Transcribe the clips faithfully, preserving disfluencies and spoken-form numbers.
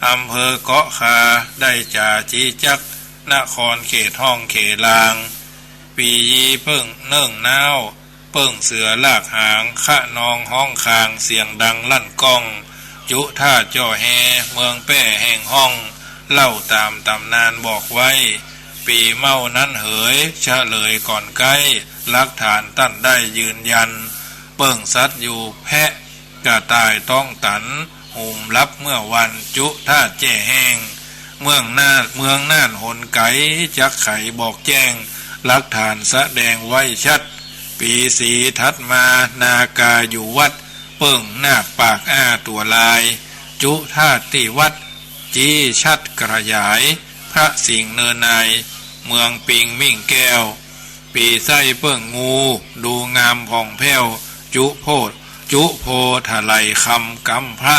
อำเภอเกาะคา ได้จ๋าจี๊จัก นครเขตฮ้องเขลาง ปียีเปิ้งเนิ่งน้าว เปิ้งเสือลากหาง คะนองฮ้องคาง เสียงดังลั่นก้อง จุฑาตจ่อแฮ เมืองแป้แห่งฮ้อง เล่าต๋ามต๋ำนานบอกไว้ ปีเม้านั้นเหย เฉลยก่อนใก๊ หลักฐานต้านได้ยืนยัน เปิ้งสัตว์อยู่แพะ กระต่ายต๊องตัน หุมลับเมื่อวัน จุฑาตแจ้แห้ง เมืองน่าน เมืองน่านหนไก๋ จักไขบอกแจ้ง หลักฐานแสดงไว้ชัด ปีสีถัดมา นากาอยู่วัด เปิ้งนาคปากอ้าตั๋วลาย จุฑาตตี้วัด จี๊ชัดขยาย พระสิงห์เนินนาย เมืองปิงมิ่งแก้ว ปีไส้เปิ้งงู ดูงามผ่องแผ้ว จุโพธิ์ จุโพธิ์ถลายคำกำพระ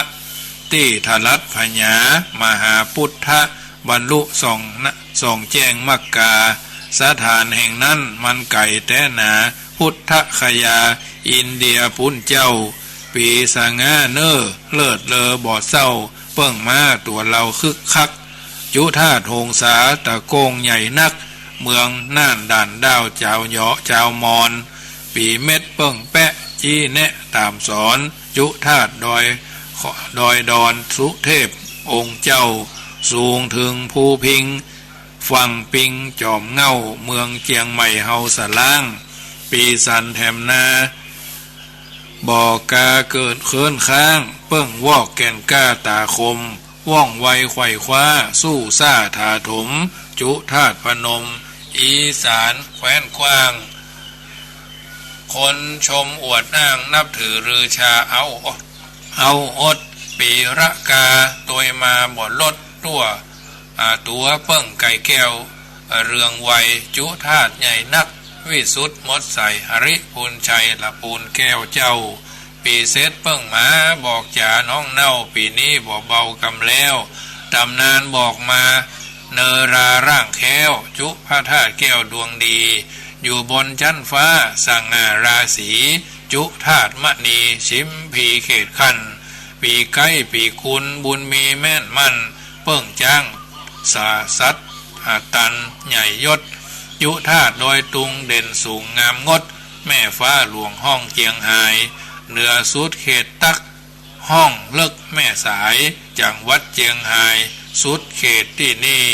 ตี้ถลัดผญา มหาปุทธะ บรรลุส่องนะ ส่องแจ้งมรรคา สถานแห่งนั้นมันไก๋แต๊หนา พุทธคยา อินเดียปุ้นเจ้า ปีสง่าเน่อ เลิศเลอบ่เศร้า เปิ้งม้าตั๋วเลาคึกคัก จุฑาตหงสา ตะโก้งใหญ่นัก เมืองน่านด่านด้าวจาวเหยาะจาวมอญ ปีเม็ดเปิ้งแป๊ะ จี๊แนะต๋ามสอน จุฑาตดอย ดอยดอนสุเทพองค์เจ้า สูงเถิงภูพิง ฝั่งปิงจ๋อมเหง้า เมืองเจียงใหม่เฮาสะล้าง ปีสันแถมนา บ่อกาเกิดเคิ้นค้าง เปิ้งวอกแก่นกล้าต๋าคม ว่องไวไขว่คว้า สู้ซ่าถาถม จุฑาตพนม อีสานแคว้นกว้าง คนชมอวดอ้าง นับถือลือชาเอาอด เอาอด ปีระกา ตวยมาบ่ลด ตั๋ว อ่า ตั๋วเปิ้งไก่แก้ว เรืองไว จุฑาตใหญ่นัก วิสุทธิ์หมดใส หริพูนชัยละปูนแก้วเจ้า ปีเสร็จเปิ้งหมา บอกจ๋าน้องเน่า ปีนี้บ่เบากำแล้ว ต๋ำนานบอกมา เนราร่างแค้ว จุฑาตแก้วดวงดี อยู่บนจั๊นฟ้า สง่าราศี จุฑาตมณี ชิมพีเขตคัน ปีไก๊ปีกุล บุญมีแม่นมั่น เปิ้งจ๊าง สาสัตว์ อ่า ตันใหญ่ยศ จุฑาตดอยตุง เด่นสูงงามงด แม่ฟ้าหลวงฮ้องเจียงฮาย เหนือสุดเขตตั๊ก ฮ้องเลิกแม่สาย จังหวัดเจียงฮาย สุดเขตตี้นี่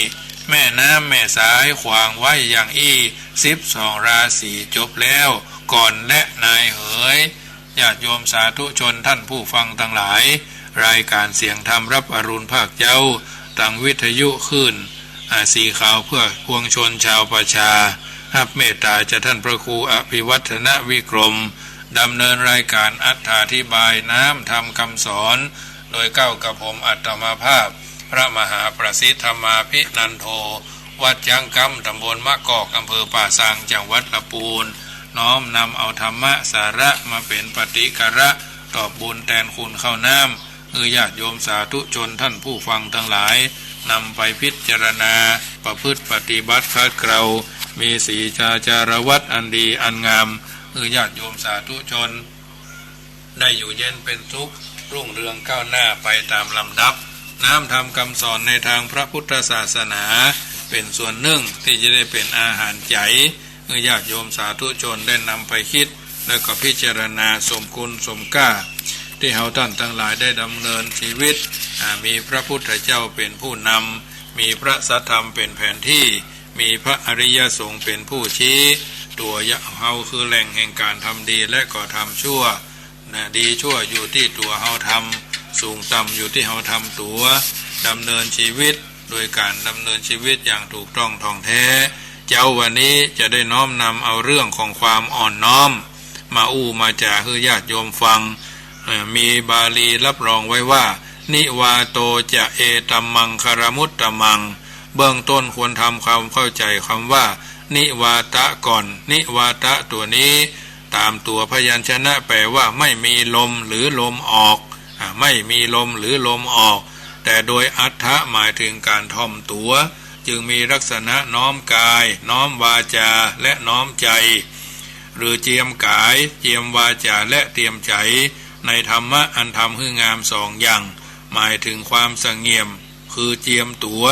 แม่น้ำแม่สายขวางไว้อย่างอี้ สิบสองราศีจบแล้ว ก่อนและนายเหย ญาติโยมสาธุชนท่านผู้ฟังตังหลาย รายก๋านเสียงธรรมฮับอรุณภาคเจ๊า ตางวิทยุคลื่น อ่า สีขาวเพื่อปวงชนชาวประชา ฮับเมตต๋าจากท่านพระครูอภิวัฒนวิกรม ดำเนินรายก๋านอธิบายน้ำธรรมคำสอน โดยเก้ากับผมอัตมาภาพ พระมหาประสิทธิ์ธรรมาภินันโท วัดจ๊างกำ ตำบลมะกอก อำเภอป่าซาง จังหวัดละปูน น้อมนำเอาธรรมะสาระมาเป๋นปฏิการะ ตอบบุญแตนคุณข้าวน้ำ หื้อญาติโยมสาธุชนท่านผู้ฟังตังหลาย นำไปพิจารณา ประพฤติปฏิบัติขัดเกลา มีศีลจาจารวัตรอันดีอันงาม หื้อญาติโยมสาธุชน ได้อยู่เย็นเป๋นสุข รุ่งเรืองก้าวหน้าไปต๋ามลำดับ น้ำธรรมคำสอนในตางพระพุทธศาสนา เป๋นส่วนนึ่งตี้จะได้เป๋นอาหารใจ๋ หื้อญาติโยมสาธุชนได้นำไปกึ๊ด แล้วก็พิจารณาสมคุณสมก้า ตี้เฮาต้านตังหลายได้ดำเนินจีวิต อ่า มีพระพุทธเจ้าเป๋นผู้นำ มีพระสัทธรรมเป๋นแผนตี้ มีพระอริยสงฆ์เป๋นผู้ชี้ ตั๋วเฮาคือแหล่งแห่งก๋านทำดีและก็ทำชั่ว นะ ดีชั่วอยู่ตี้ตั๋วเฮาทำ สูงต่ำอยู่ตี้เฮาทำตั๋ว ดำเนินจีวิต โดยก๋านดำเนินจีวิตอย่างถูกต้องถ่องแท้ เจ๊าวันนี้จะได้น้อมนำเอาเรื่องของความอ่อนน้อม มาอู้มาจ๋าหื้อญาติโยมฟัง เอ่อ มีบาลีฮับรองไว้ว่า นิวาโตจะเอตัมมังคลมุตตมัง เบื้องต้นควรทำความเข้าใจ๋กำว่า นิวาตะก่อน นิวาตะตั๋วนี้ ต๋ามตั๋วพยัญชนะแป๋ว่าไม่มีลมหรือลมออก อ่า ไม่มีลมหรือลมออก แต่โดยอรรถะหมายเถิงก๋านถ่อมตั๋ว จึงมีลักษณะน้อมกาย น้อมวาจา และน้อมใจ๋ หรือเจียมกาย เจียมวาจา และเตรียมใจ๋ ในธรรมะอันทำหื้องามสองอย่าง หมายเถิงความสงบ คือเจียมตั๋ว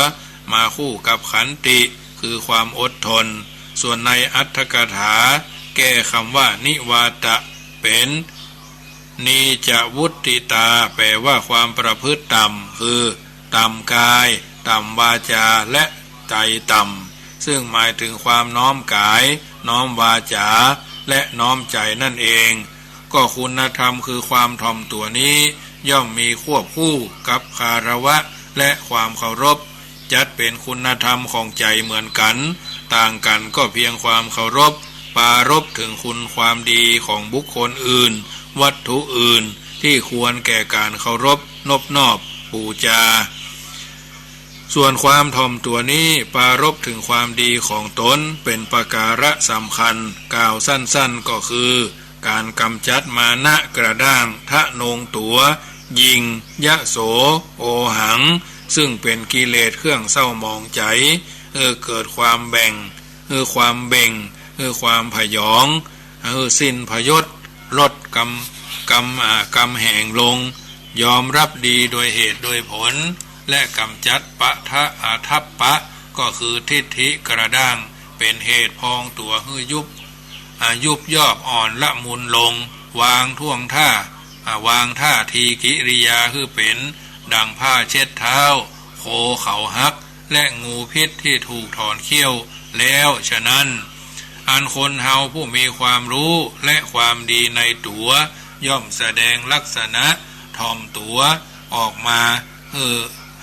มาคู่กับขันติ คือความอดทน ส่วนในอรรถกถา แก้คำว่านิวาตะ เป็น นีจวุตติตา แปลว่าความประพฤติต่ำ คือต่ำกาย ต่ำวาจา และใจต่ำ ซึ่งหมายถึงความน้อมกาย น้อมวาจา และน้อมใจนั่นเอง ก็คุณธรรมคือความถ่อมตั๋วนี้ ย่อมมีควบคู่กับคารวะ และความเคารพ จัดเป็นคุณธรรมของใจเหมือนกัน ต่างกันก็เพียงความเคารพ ปรารภถึงคุณความดีของบุคคลอื่น วัตถุอื่น ที่ควรแก่การเคารพนบนอบปูจา ส่วนความถ่อมตั๋วนี้ ปรารภถึงความดีของตน เป็นปการะสำคัญ กล่าวสั้นๆ ก็คือ การกำจัดมานะกระด้าง ทะนงตั๋ว ยิ่ง ยโส โอหัง ซึ่งเป็นกิเลสเครื่องเศร้าหมองใจ เออ เกิดความแบ่ง เออ ความเบ่ง เออ ความผยอง เออ สิ้นพยศ ลดกำ กำ อ่า กำแหงลง ยอมรับดีโดยเหตุโดยผล และกำจัดปะทะอาทัปปะ ก็คือทิฏฐิกระด้าง เป็นเหตุพองตั๋วหื้อยุบ อ่า ยุบยอบอ่อนละมุนลง วางท่วงท่า อ่า วางท่าทีกิริยาหื้อเป็น ดังผ้าเช็ดเท้า โคเขาหัก และงูพิษที่ถูกถอนเขี้ยวแล้ว ฉะนั้น อันคนเฮาผู้มีความรู้และความดีในตั๋ว ย่อมแสดงลักษณะถ่อมตั๋วออกมาหื้อ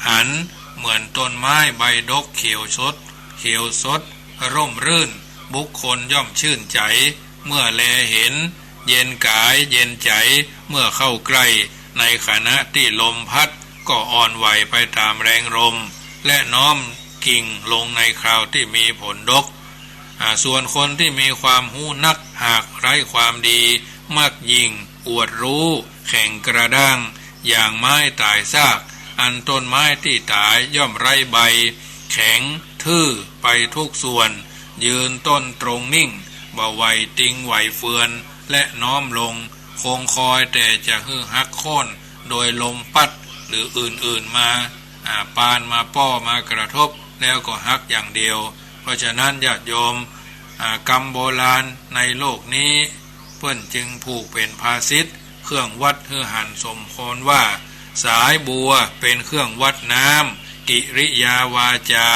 หัน เหมือนต้นไม้ใบดกเขียวสด เขียวสด ร่มรื่น บุคคลย่อมชื่นใจ เมื่อแลเห็น เย็นกายเย็นใจ เมื่อเข้าใกล้ ในขณะที่ลมพัด ก็อ่อนไหวไปตามแรงลม และน้อมกิ่งลงในคราวที่มีผลดก อ่า ส่วนคนที่มีความฮู้นัก หากไร้ความดี มักยิ่งอวดรู้ แข็งกระด้าง อย่างไม้ตายซาก อันต้นไม้ที่ตายย่อมไร้ใบ แข็งทื่อไปทุกส่วน ยืนต้นตรงนิ่ง บ่ไหวติงไหวเฟือน และน้อมลง คงคอยแต่จะหื้อหักโค่น โดยลมปั๊ด หรืออื่นๆ มา อ่า ปานมาป้อมากระทบ แล้วก็หักอย่างเดียว เพราะฉะนั้นญาติโยม อ่า กำโบราณในโลกนี้ เปิ้นจึงผูกเป๋นภาษิต เครื่องวัดหื้อหันสมควรว่า สายบัวเป๋นเครื่องวัดน้ำ กิริยาวาจา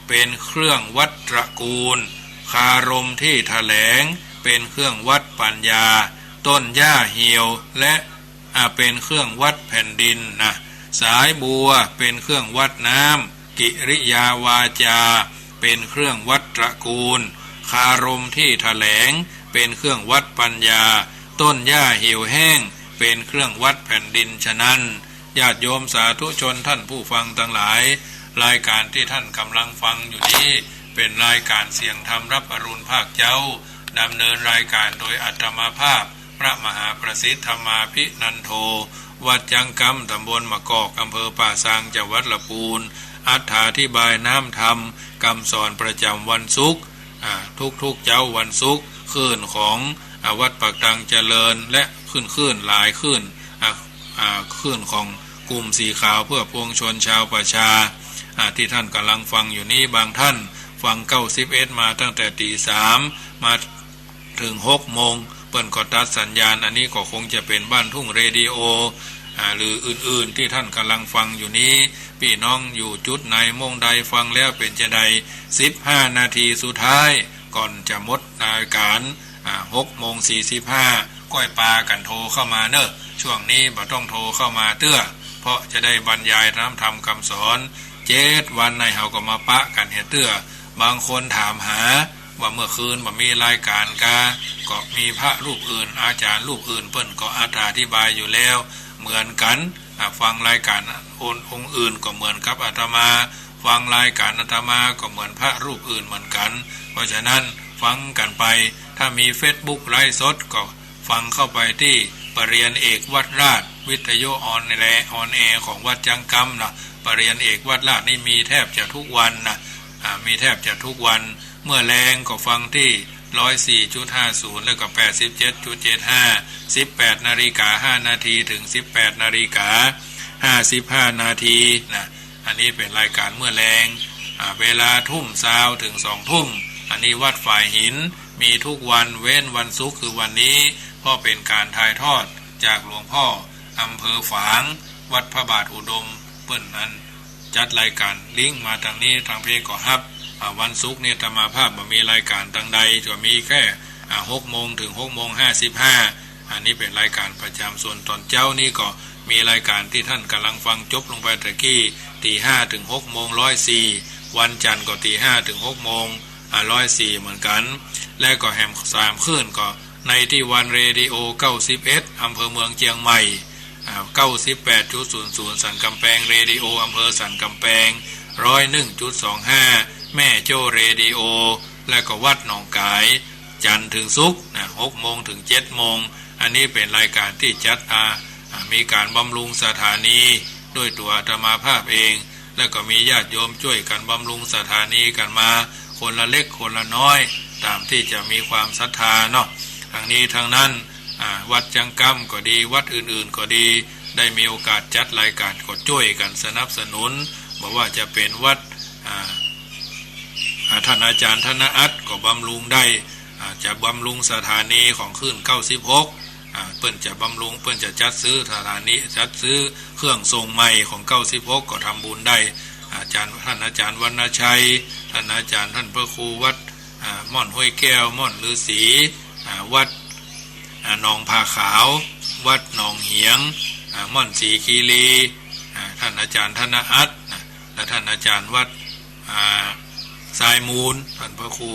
เป๋นเครื่องวัดตระกูล คารมที่แถลงเป๋นเครื่องวัดปัญญา ต้นหญ้าเหี่ยวและ อ่า เป๋นเครื่องวัดแผ่นดินนะ สายบัวเป๋นเครื่องวัดน้ำ กิริยาวาจาเป๋นเครื่องวัดตระกูล คารมที่แถลงเป๋นเครื่องวัดปัญญา ต้นหญ้าเหี่ยวแห้งเป๋นเครื่องวัดแผ่นดิน ฉะนั้น ญาติโยมสาธุชนท่านผู้ฟังทั้งหลาย รายการที่ท่านกำลังฟังอยู่นี้ เป๋นรายการเสียงธรรมรับอรุณภาคเจ๊า ดำเนินรายการโดยอาตมาภาพ พระมหาประสิทธิ์ธรรมาภินันโท วัดจังกำ ตำบลมะกอก อำเภอป่าซาง จังหวัดละปูน อรรถาธิบายน้ำธรรม กำสอนประจำวันศุกร์ อ่า ทุกๆ เจ๊าวันศุกร์ คลื่นของ อ่า วัดปากตังเจริญ และคลื่นๆ หลายคลื่น อ่า อ่า คลื่นของกลุ่มสีขาวเพื่อปวงชนชาวประชา อ่า ที่ท่านกำลังฟังอยู่นี้ บางท่านฟังเก้าสิบเอ็ดมาตั้งแต่ตีสาม มา ถึงหกโมง เปิ้นก็ตัดสัญญาณ อันนี้ก็คงจะเป๋นบ้านทุ่งเรดิโอ อ่า หรืออื่นๆ ที่ท่านกำลังฟังอยู่นี้ ปี้น้องอยู่จุดไหน โมงใด ฟังแล้วเป๋นจาใด สิบห้านาทีสุดท้าย ก่อนจะหมดรายการ อ่า หกโมงสี่สิบห้า ก้อยปากั๋นโทรเข้ามาเน่อ ช่วงนี้บ่ต้องโทรเข้ามาเตื้อ เพราะจะได้บรรยายน้ำธรรมคำสอน เจ็ดวันในเฮาก็มาปะกั๋นเหียเตื้อ บางคนถามหา ว่าเมื่อคืนบ่มีรายการกา ก็มีพระรูปอื่น อาจารย์รูปอื่นเปิ้นก็อรรถาธิบายอยู่แล้วเหมือนกั๋น อ่ะ ฟังรายการองค์อื่นก็เหมือนกับอาตมา ฟังรายการอาตมาก็เหมือนพระรูปอื่นเหมือนกั๋น เพราะฉะนั้นฟังกั๋นไป ถ้ามีเฟซบุ๊กไลฟ์สดก็ฟังเข้าไปตี้ปริญญาเอกวัดราช วิทยุออนแอร์ ออนแอร์ของวัดจังกำนะ ปริญญาเอกวัดราชนี่มีแทบจะทุกวันนะ อ่า มีแทบจะทุกวัน เมื่อแลงก็ฟังตี้ ร้อยสี่จุดห้าศูนย์ แล้วก็ แปดสิบเจ็ดจุดเจ็ดห้า สิบแปดนาฬิกาห้านาที ถึง สิบแปดนาฬิกาห้าสิบห้านาทีนะ อ่า อันนี้เป๋นรายก๋านเมื่อแลง อ่า เวลาทุ่มซาวเถิงสองทุ่ม อันนี้วัดฝายหิน มีทุกวันเว้นวันศุกร์คือวันนี้ เพราะเป๋นก๋านถ่ายทอดจากหลวงพ่ออำเภอฝาง วัดพระบาทอุดม เปิ้นอันจัดรายก๋านลิงก์มาตางนี้ ตางเพจก็ฮับ อ่า วันศุกร์เนี่ยอาตมาภาพบ่มีรายก๋านตางใด จะมีแค่ อ่า หกโมงเถิงหกโมงห้าสิบห้า อันนี้เป๋นรายก๋านประจ๋ำ ส่วนต๋อนเจ๊านี้ก็มีรายก๋านตี้ต้านก่ำลังฟังจบลงไปตะกี้ ตีห้าเถิงหกโมง ร้อยสี่ วันจันทร์ก็ตีห้าเถิงหกโมง อ่า ร้อยสี่ เหมือนกั๋น และก็แหมสามคลื่นก็ ในตี้วันเรดิโอ เก้าสิบเอ็ด อำเภอเมืองเจียงใหม่ อ่า เก้าสิบแปดจุดศูนย์ศูนย์ สันก๋ำแปงเรดิโอ อำเภอสันก๋ำแปง ร้อยหนึ่งจุดสองห้า แม่โจ้เรดิโอ และก็วัดหนองก๋าย จันทร์เถิงศุกร์นะ หกโมงเถิงเจ็ดโมง อันนี้เป๋นรายก๋านตี้จัด อ่า อ่า มีก๋านบำรุงสถานีด้วยตั๋วอาตมาภาพเอง และก็มีญาติโยมจ้วยกั๋นบำรุงสถานีกั๋นมา คนละเล็กคนละน้อย ต๋ามตี้จะมีความศรัทธาเนาะ ตังนี้ตังนั้น อ่า วัดจั๊งก๊ำก็ดี วัดอื่นๆ ก็ดี ได้มีโอกาสจัดรายก๋านก็จ้วยกั๋นสนับสนุน บ่ว่าจะเป๋นวัด อ่า อ่า ต้านอาจ๋ารย์ธนอัตก็บำรุงได้ อ่า จะบำรุงสถานีของคลื่น เก้าสิบหก อ่า เปิ้นจะบำรุง เปิ้นจะจัดซื้อสถานี จัดซื้อเครื่องส่งใหม่ของ เก้าสิบหก ก็ทำบุญได้ อาจ๋ารย์ ต้านอาจ๋ารย์วรรณชัย ต้านอาจ๋ารย์ ต้านพระครูวัด อ่า ม่อนห้วยแก้ว ม่อนฤๅษี อ่า วัด อ่า หนองผาขาว วัดหนองเหียง อ่า ม่อนศรีคีรี อ่า ต้านอาจ๋ารย์ธนอัตนะ และต้านอาจ๋ารย์วัด อ่า ทรายมูล ต้านพระครู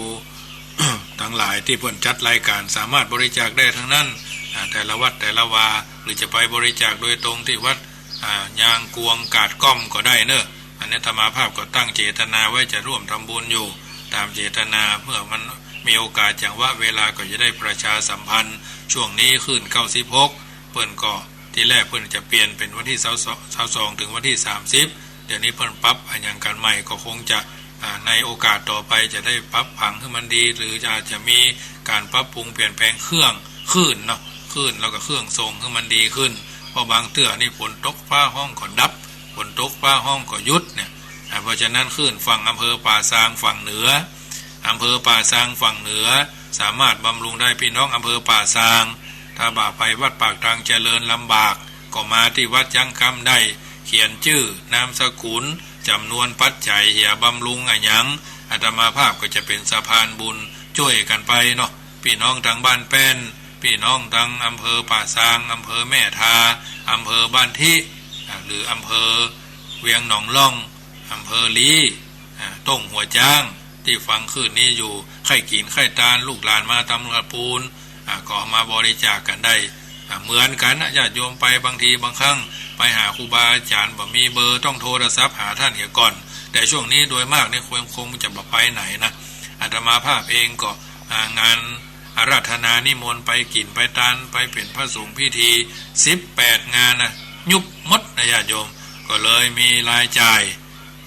ตังหลายตี้เปิ้นจัดรายก๋านสามารถบริจาคได้ตังนั้น อ่า แต่ละวัดแต่ละวา หรือจะไปบริจาคโดยตรงตี้วัด อ่า ยางกวงกาดก้อมก็ได้เนอะ อันนี้อาตมาภาพก็ตั้งเจตนาไว้จะร่วมทำบุญอยู่ ต๋ามเจตนา เมื่อมันมีโอกาสจังหวะเวลาก็จะได้ประชาสัมพันธ์ ช่วงนี้คลื่น เก้าสิบหก เปิ้นก็ ทีแรกเปิ้นจะเปลี่ยนเป๋นวันตี้ซาวสอง ซาวสองเถิงวันตี้สามสิบ เดี๋ยวนี้เปิ้นปรับอะหยังกั๋นใหม่ ก็คงจะ อ่า ในโอกาสต่อไปจะได้ปรับผังหื้อมันดี หรือจะ อาจจะมีก๋านปรับปรุงเปลี่ยนแปลงเครื่อง คลื่นเนาะ คลื่นแล้วก็เครื่องส่งหื้อมันดีขึ้น เพราะบางเตื้อนี่ฝนตกฟ้าฮ้องก็ดับ ฝนตกฟ้าฮ้องก็หยุดเนี่ย อ่า เพราะฉะนั้นคลื่นฝั่งอำเภอป่าซางฝั่งเหนือ อำเภอป่าซางฝั่งเหนือ สามารถบำรุงได้ พี่น้องอำเภอป่าซาง ถ้าบ่าไปวัดปากตางเจริญลำบาก ก็มาตี้วัดจั๊งก๊ำได้ เขียนจื้อ นามสกุล จ๋ำนวนปัจจัยเหียบำรุงอะหยัง อาตมาภาพก็จะเป๋นสะพานบุญจ้วยกั๋นไปเนาะ พี่น้องตางบ้านแป้น พี่น้องตางอำเภอป่าซาง อำเภอแม่ทา อำเภอบ้านทิ อ่า หรืออำเภอเวียงหนองล่อง อำเภอลี อ่า ต้งหัวจ๊าง ตี้ฟังคลื่นนี้อยู่ ใค่กิ๋นใค่ตาน ลูกหลานมาต๋ามตระกูล อ่า ก็เอามาบริจาคกั๋นได้ อ่า เหมือนกั๋นนะ ญาติโยมไปบางทีบางครั้ง ไปหาครูบาอาจ๋ารย์บ่มีเบอร์ ต้องโทรศัพท์หาต้านเหียก่อน แต่ช่วงนี้โดยมากนี่คง คงจะบ่ไปไหนนะ อาตมาภาพเองก็ อ่า งานอาราธนานิมนต์ ไปกิ๋นไปตาน ไปเป๋นพระสงฆ์พิธี สิบแปดงานนะ ยุบหมดนะญาติโยม ก็เลยมีรายจ่าย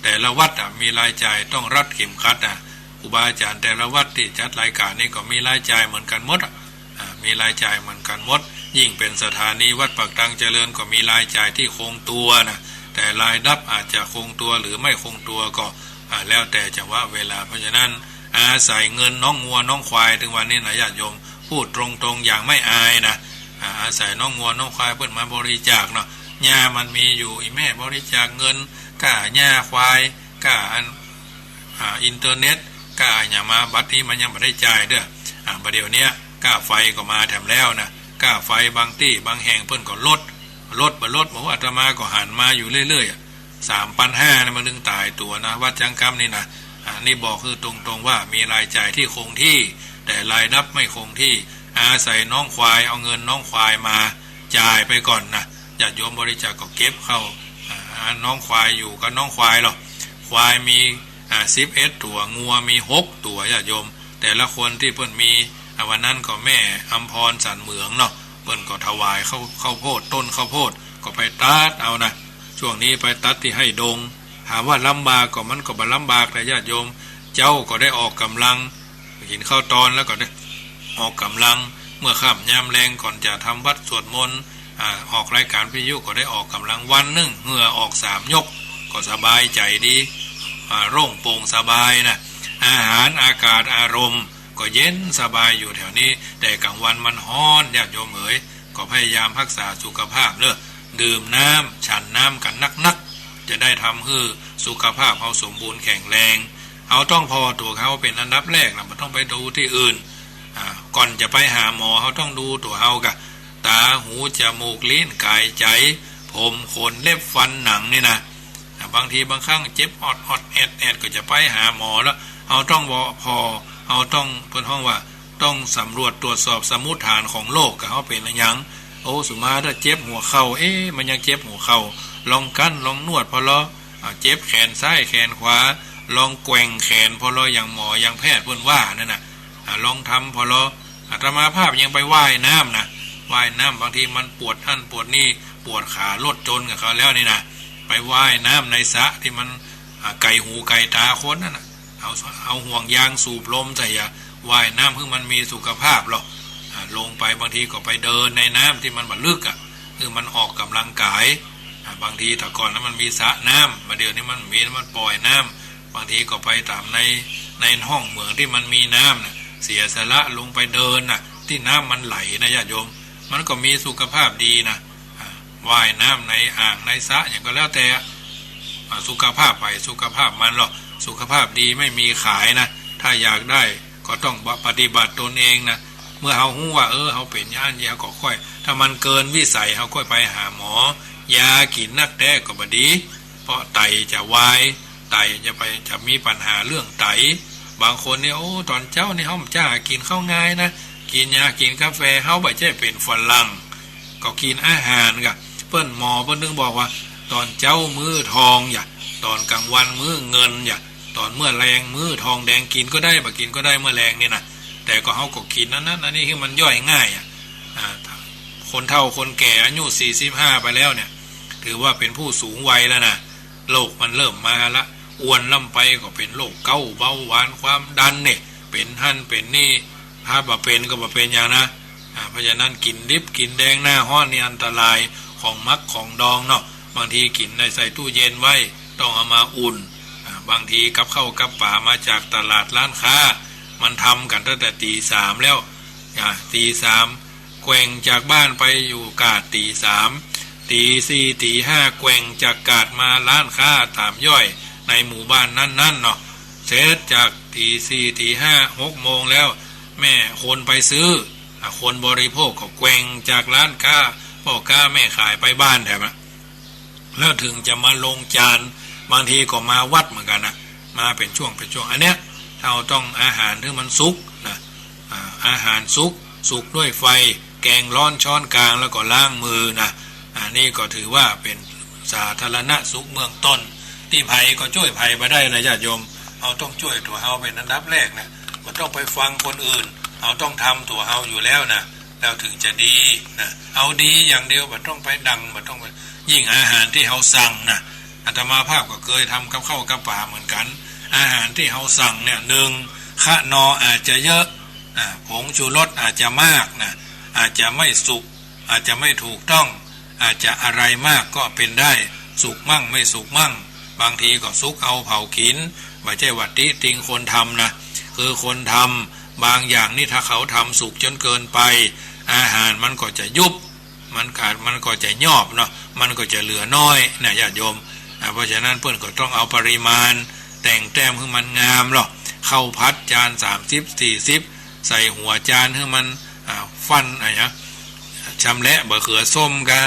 แต่ละวัดอะมีรายจ่ายต้องรัดเข็มขัดอะ ครูบาอาจ๋ารย์แต่ละวัดตี้จัดรายก๋านนี่ก็มีรายจ่ายเหมือนกั๋นหมดอะ อ่า มีรายจ่ายเหมือนกั๋นหมด ยิ่งเป๋นสถานีวัดปากตางเจริญก็มีรายจ่ายตี้คงตั๋วนะ แต่รายรับอาจจะคงตั๋วหรือไม่คงตั๋วก็ อ่า แล้วแต่จังหวะเวลา เพราะฉะนั้นอาศัยเงินน้องงัวน้องควาย เถิงวันนี้นะญาติโยม พูดตรงๆ อย่างไม่อายนะ อ่า อาศัยน้องงัวน้องควายเปิ้นมาบริจาคเนาะ หญ้ามันมีอยู่ อี่แม่บริจาคเงิน ก้าหญ้าควาย ก้าอัน อ่า อินเทอร์เน็ต ก้าอะหยังมา บัดนี้มันยังบ่ได้จ่ายเด้อ อ่า บ่าเดี่ยวเนี้ย ก้าไฟก็มาแถมแล้วนะ ก้าไฟบางตี้บางแห่งเปิ้นก็ลด ลดบ่ลด บอกว่าอาตมาก็หันมาอยู่เรื่อยๆ อะ สามปันห้านะ มันตึงต๋ายตั๋วนะ วัดจั๊งก๊ำนี่นะ อ่า นี่บอกหื้อตรงๆ ว่ามีรายจ่ายตี้คงที่ แต่รายรับไม่คงที่ อาศัยน้องควาย เอาเงินน้องควายมาจ่ายไปก่อนนะ ญาติโยมบริจาคก็เก็บเข้า อ่า น้องควายอยู่กับน้องควายหรอก ควายมี อ่า สิบเอ็ดตั๋ว งัวมีหกตั๋ว ญาติโยม แต่ละคนตี้เปิ้นมี อ่า วันนั้นก็แม่อำพรสันเหมืองเนาะ เปิ้นก็ถวายข้าว ข้าวโพด ต้นข้าวโพด ก็ไปตัดเอานะ ช่วงนี้ไปตัดตี้ไฮ่ดง ถามว่าลำบากก็ มันก็บ่ลำบากนะญาติโยม เจ๊าก็ได้ออกก๋ำลัง กิ๋นข้าวตอนแล้วก็ได้ออกก๋ำลัง เมื่อค่ำยามแลงก่อนจะทำวัตรสวดมนต์ อ่า ออกรายการวิทยุก็ได้ออกก๋ำลัง วันนึ่งเหงื่อออกสามยก ก็สบายใจ๋ดี อ่า โล่งโป่งสบายนะ อาหารอากาศอารมณ์ก็เย็นสบายอยู่แถวนี้ แต่กลางวันมันฮ้อน ญาติโยมเหย ก็พยายามฮักษาสุขภาพเน่อ ดื่มน้ำ ฉันน้ำกั๋นนักๆ จะได้ทำหื้อสุขภาพเฮาสมบูรณ์แข็งแรง เฮาต้องผ่อตั๋วเฮาเป๋นอันดับแรกนะ บ่ต้องไปดูตี้อื่น อ่า ก่อนจะไปหาหมอ เฮาต้องดูตั๋วเฮากะ ต๋า หู จมูก ลิ้น ก๋าย ใจ๋ ผม ขน เล็บ ฟัน หนัง นี่นะ อ่า บางทีบางครั้งเจ็บออดๆ แอดๆ ก็จะไปหาหมอแล้ว เฮาต้องบ่ ผ่อ เฮาต้อง เปิ้นฮ้องว่า ต้องสำรวจตรวจสอบสมมุติฐานของโรค ว่าเฮาเป๋นอะหยัง โอ้ สุมาถ้าเจ็บหัวเข่า เอ๊ะ มันยังเจ็บหัวเข่า ลองกั้น ลองนวดผ่อลอ อ่า เจ็บแขนซ้ายแขนขวา ลองแกว่งแขนผ่อลอ อย่างหมอ อย่างแพทย์เปิ้นว่านั่นน่ะ อ่า ลองทำผ่อลอ อาตมาภาพยังไปว่ายน้ำนะ ว่ายน้ำ บางทีมันปวดหั้นปวดนี่ ปวดขารถจนกับเขาแล้วนี่นะ ไปว่ายน้ำในสระตี้มัน อ่า ไก๋หูไก๋ต๋าคนนั่นน่ะ เอา เอาห่วงยางสูบลมใส่ อ่ะ ว่ายน้ำหื้อมันมีสุขภาพลอ อ่า ลงไป บางทีก็ไปเดินในน้ำตี้มันบ่ลึกอะ หื้อมันออกก๋ำลังกาย อ่า บางทีแต่ก่อนนะมันมีสระน้ำ บ่าเดี่ยวนี้มันมี มันป่อยน้ำ บางทีก็ไปต๋ามใน ในห้องเหมืองตี้มันมีน้ำน่ะ เสียสละลงไปเดินน่ะ ตี้น้ำมันไหลนะญาติโยม มันก็มีสุขภาพดีนะ อ่า ว่ายน้ำในอ่างในสระหยังก็แล้วแต่ อ่า สุขภาพใผสุขภาพมันลอ สุขภาพดีไม่มีขายนะ ถ้าอยากได้ก็ต้องปฏิบัติตนเองนะ เมื่อเฮาฮู้ว่า เออ เฮาเป๋นอย่างอี้ เฮาก็ค่อย ถ้ามันเกินวิสัย เฮาค่อยไปหาหมอ ยากิ๋นนักแต๊ก็บ่ดี เพราะไตจะวาย ไตจะไป จะมีปัญหาเรื่องไต บางคนเนี่ย โอ้ ต๋อนเจ๊านี่เฮาบ่จ้ากิ๋นข้าวงายนะ กิ๋นยากิ๋นกาแฟ เฮาบ่ใจ้เป๋นฝรั่ง ก็กิ๋นอาหารกะ เปิ้นหมอเปิ้นถึงบอกว่า ต๋อนเจ๊ามื้อทองอย่า ต๋อนกลางวันมื้อเงินอย่า ต๋อนเมื่อแลงมื้อทองแดง กิ๋นก็ได้ บ่กิ๋นก็ได้เมื่อแลงนี่นะ แต่ก็เฮาก็กิ๋นอันนั้นอันนี้หื้อมันย่อยง่ายอะ อ่า คนเฒ่าคนแก่อายุสี่สิบห้าไปแล้วเนี่ย ถือว่าเป๋นผู้สูงวัยแล้วนะ โรคมันเริ่มมาละ อ้วนล้ำไปก็เป๋นโรคเก๊า เบาหวาน ความดันเนี่ย เป๋นหั้นเป๋นนี่ ถ้าบ่เป๋นก็บ่เป๋นหยังนะ อ่า เพราะฉะนั้นกิ๋นดิบกิ๋นแดงหน้าฮ้อนนี่อันตราย ของหมักของดองเนาะ บางทีกิ๋นได้ใส่ตู้เย็นไว้ ต้องเอามาอุ่น อ่า บางทีกับข้าวกับป๋ามาจากตลาดร้านค้า มันทำกั๋นตั้งแต่ตี๋สามแล้ว อ่า ตี๋สาม แกว่งจากบ้านไปอยู่กาดตี๋สาม ตี๋สี่ตี๋ห้าแกว่งจากกาดมาร้านค้าต๋ามย่อยในหมู่บ้านนั้นๆ เนาะ เสร็จจากตี๋สี่ตี๋ห้า หกโมงแล้ว แม่คนไปซื้อ อ่ะ คนบริโภคก็แกว่งจากร้านค้า ป้อก๊าแม่ขายไปบ้านแถมอะ แล้วถึงจะมาลงจาน บางทีก็มาวัดเหมือนกั๋นนะ มาเป๋นช่วงเป๋นช่วง อันเนี้ย เฮาต้องอาหารหื้อมันสุกนะ อ่า อาหารสุก สุกด้วยไฟ แกงร้อนช้อนกลาง แล้วก็ล้างมือนะ อันนี้ก็ถือว่าเป๋นสาธารณสุขเบื้องต้น ตี้ใผก็จ้วยใผบ่ได้นะญาติโยม เฮาต้องจ้วยตั๋วเฮาเป๋นอันดับแรกนะ บ่ต้องไปฟังคนอื่น เฮาต้องทำตั๋วเฮาอยู่แล้วนะ แล้วถึงจะดีนะ เอาดีอย่างเดียว บ่ต้องไปดั่ง บ่ต้องไป ยิ่งอาหารตี้เฮาสั่งนะ อาตมาภาพก็เกยทำกับข้าวกับป๋าเหมือนกั๋น อาหารตี้เฮาสั่งเนี่ย หนึ่ง คะนอร์อาจจะเยอะ อ่า ผงชูรสอาจจะมากนะ อาจจะไม่สุก อาจจะไม่ถูกต้อง อาจจะอะไรมากก็เป๋นได้ สุกมั่งไม่สุกมั่ง บางทีก็สุกเอาเผากิ๋น บ่ใจ้ว่าติติงคนทำนะ คือคนทำบางอย่างนี่ถ้าเขาทำสุกจนเกินไป อาหารมันก็จะยุบ มันก็ มันก็จะยอบเนาะ มันก็จะเหลือน้อยนะญาติโยม อ่า เพราะฉะนั้นเปิ้นก็ต้องเอาปริมาณแต่งแต้มหื้อมันงามเนาะ ข้าวผัดจานสามสิบสี่สิบ ใส่หัวจานหื้อมัน อ่า ฟั่น อะหยัง ชำแหละบะเขือส้มกา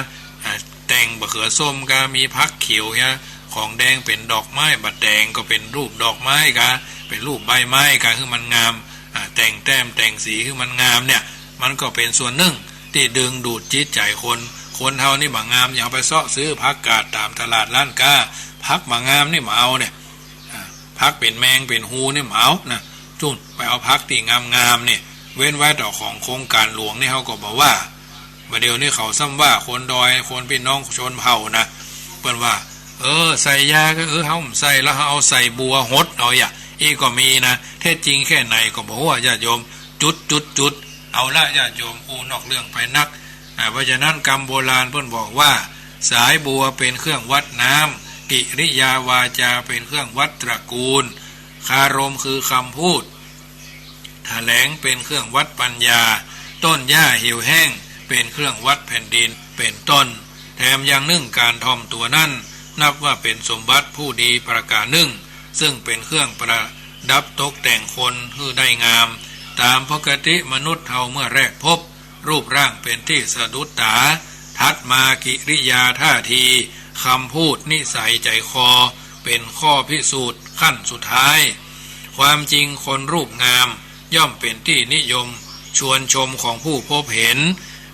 อ่า แต่งบะเขือส้มกา มีผักเขียวเหีย ของแดงเป๋นดอกไม้ บ่แต่งก็เป๋นรูปดอกไม้กา เป๋นรูปใบไม้กา หื้อมันงาม อ่า แต่งแต้มแต่งสีหื้อมันงามเนี่ย มันก็เป๋นส่วนนึ่งตี้ดึงดูดจิตใจ๋คน คนเฮานี่บ่งาม อย่าไปเซาะซื้อผักกาดต๋ามตลาดร้านก๊า ผักบ่งามนี่บ่เอาเนี่ย อ่า ผักเป๋นแมงเป๋นฮูนี่บ่เอานะ จุ่นไปเอาผักตี้งามๆ นี่ เว้นไว้แต่ของโครงก๋านหลวงนี่เฮาก็บ่ว่า บ่าเดี่ยวนี้เขาซ้ำว่าคนดอย คนปี้น้องชนเผ่านะ เปิ้นว่า เออ ใส่ยาก็ เออ เฮาบ่ใส่แล้ว เฮาเอาใส่บัวหดเอาอย่า อี้ก็มีนะ เท็จจริงแค่ไหนก็บ่ฮู้อะญาติโยม จุดจุดจุด เอาละญาติโยม อู้นอกเรื่องไปนัก อ่า เพราะฉะนั้นกำโบราณเปิ้นบอกว่า สายบัวเป๋นเครื่องวัดน้ กิริยาวาจาเป็นเครื่องวัดตระกูล คารมคือคำพูด แถลงเป็นเครื่องวัดปัญญา ต้นหญ้าเหี่ยวแห้งเป็นเครื่องวัดแผ่นดิน เป็นต้น แถมยังนึ่งก๋านถ่อมตั๋วนั้น นับว่าเป็นสมบัติผู้ดีประก๋านนึ่ง ซึ่งเป็นเครื่องประดับตกแต่งคนหื้อได้งาม ต๋ามปกติมนุษย์เฮาเมื่อแรกพบ รูปร่างเป็นตี้สะดุดต๋า ถัดมากิริยาท่าที คำพูด นิสัยใจ๋คอ เป็นข้อพิสูจน์ขั้นสุดท้าย ความจริงคนรูปงามย่อมเป็นตี้นิยมชวนชมของผู้พบเห็น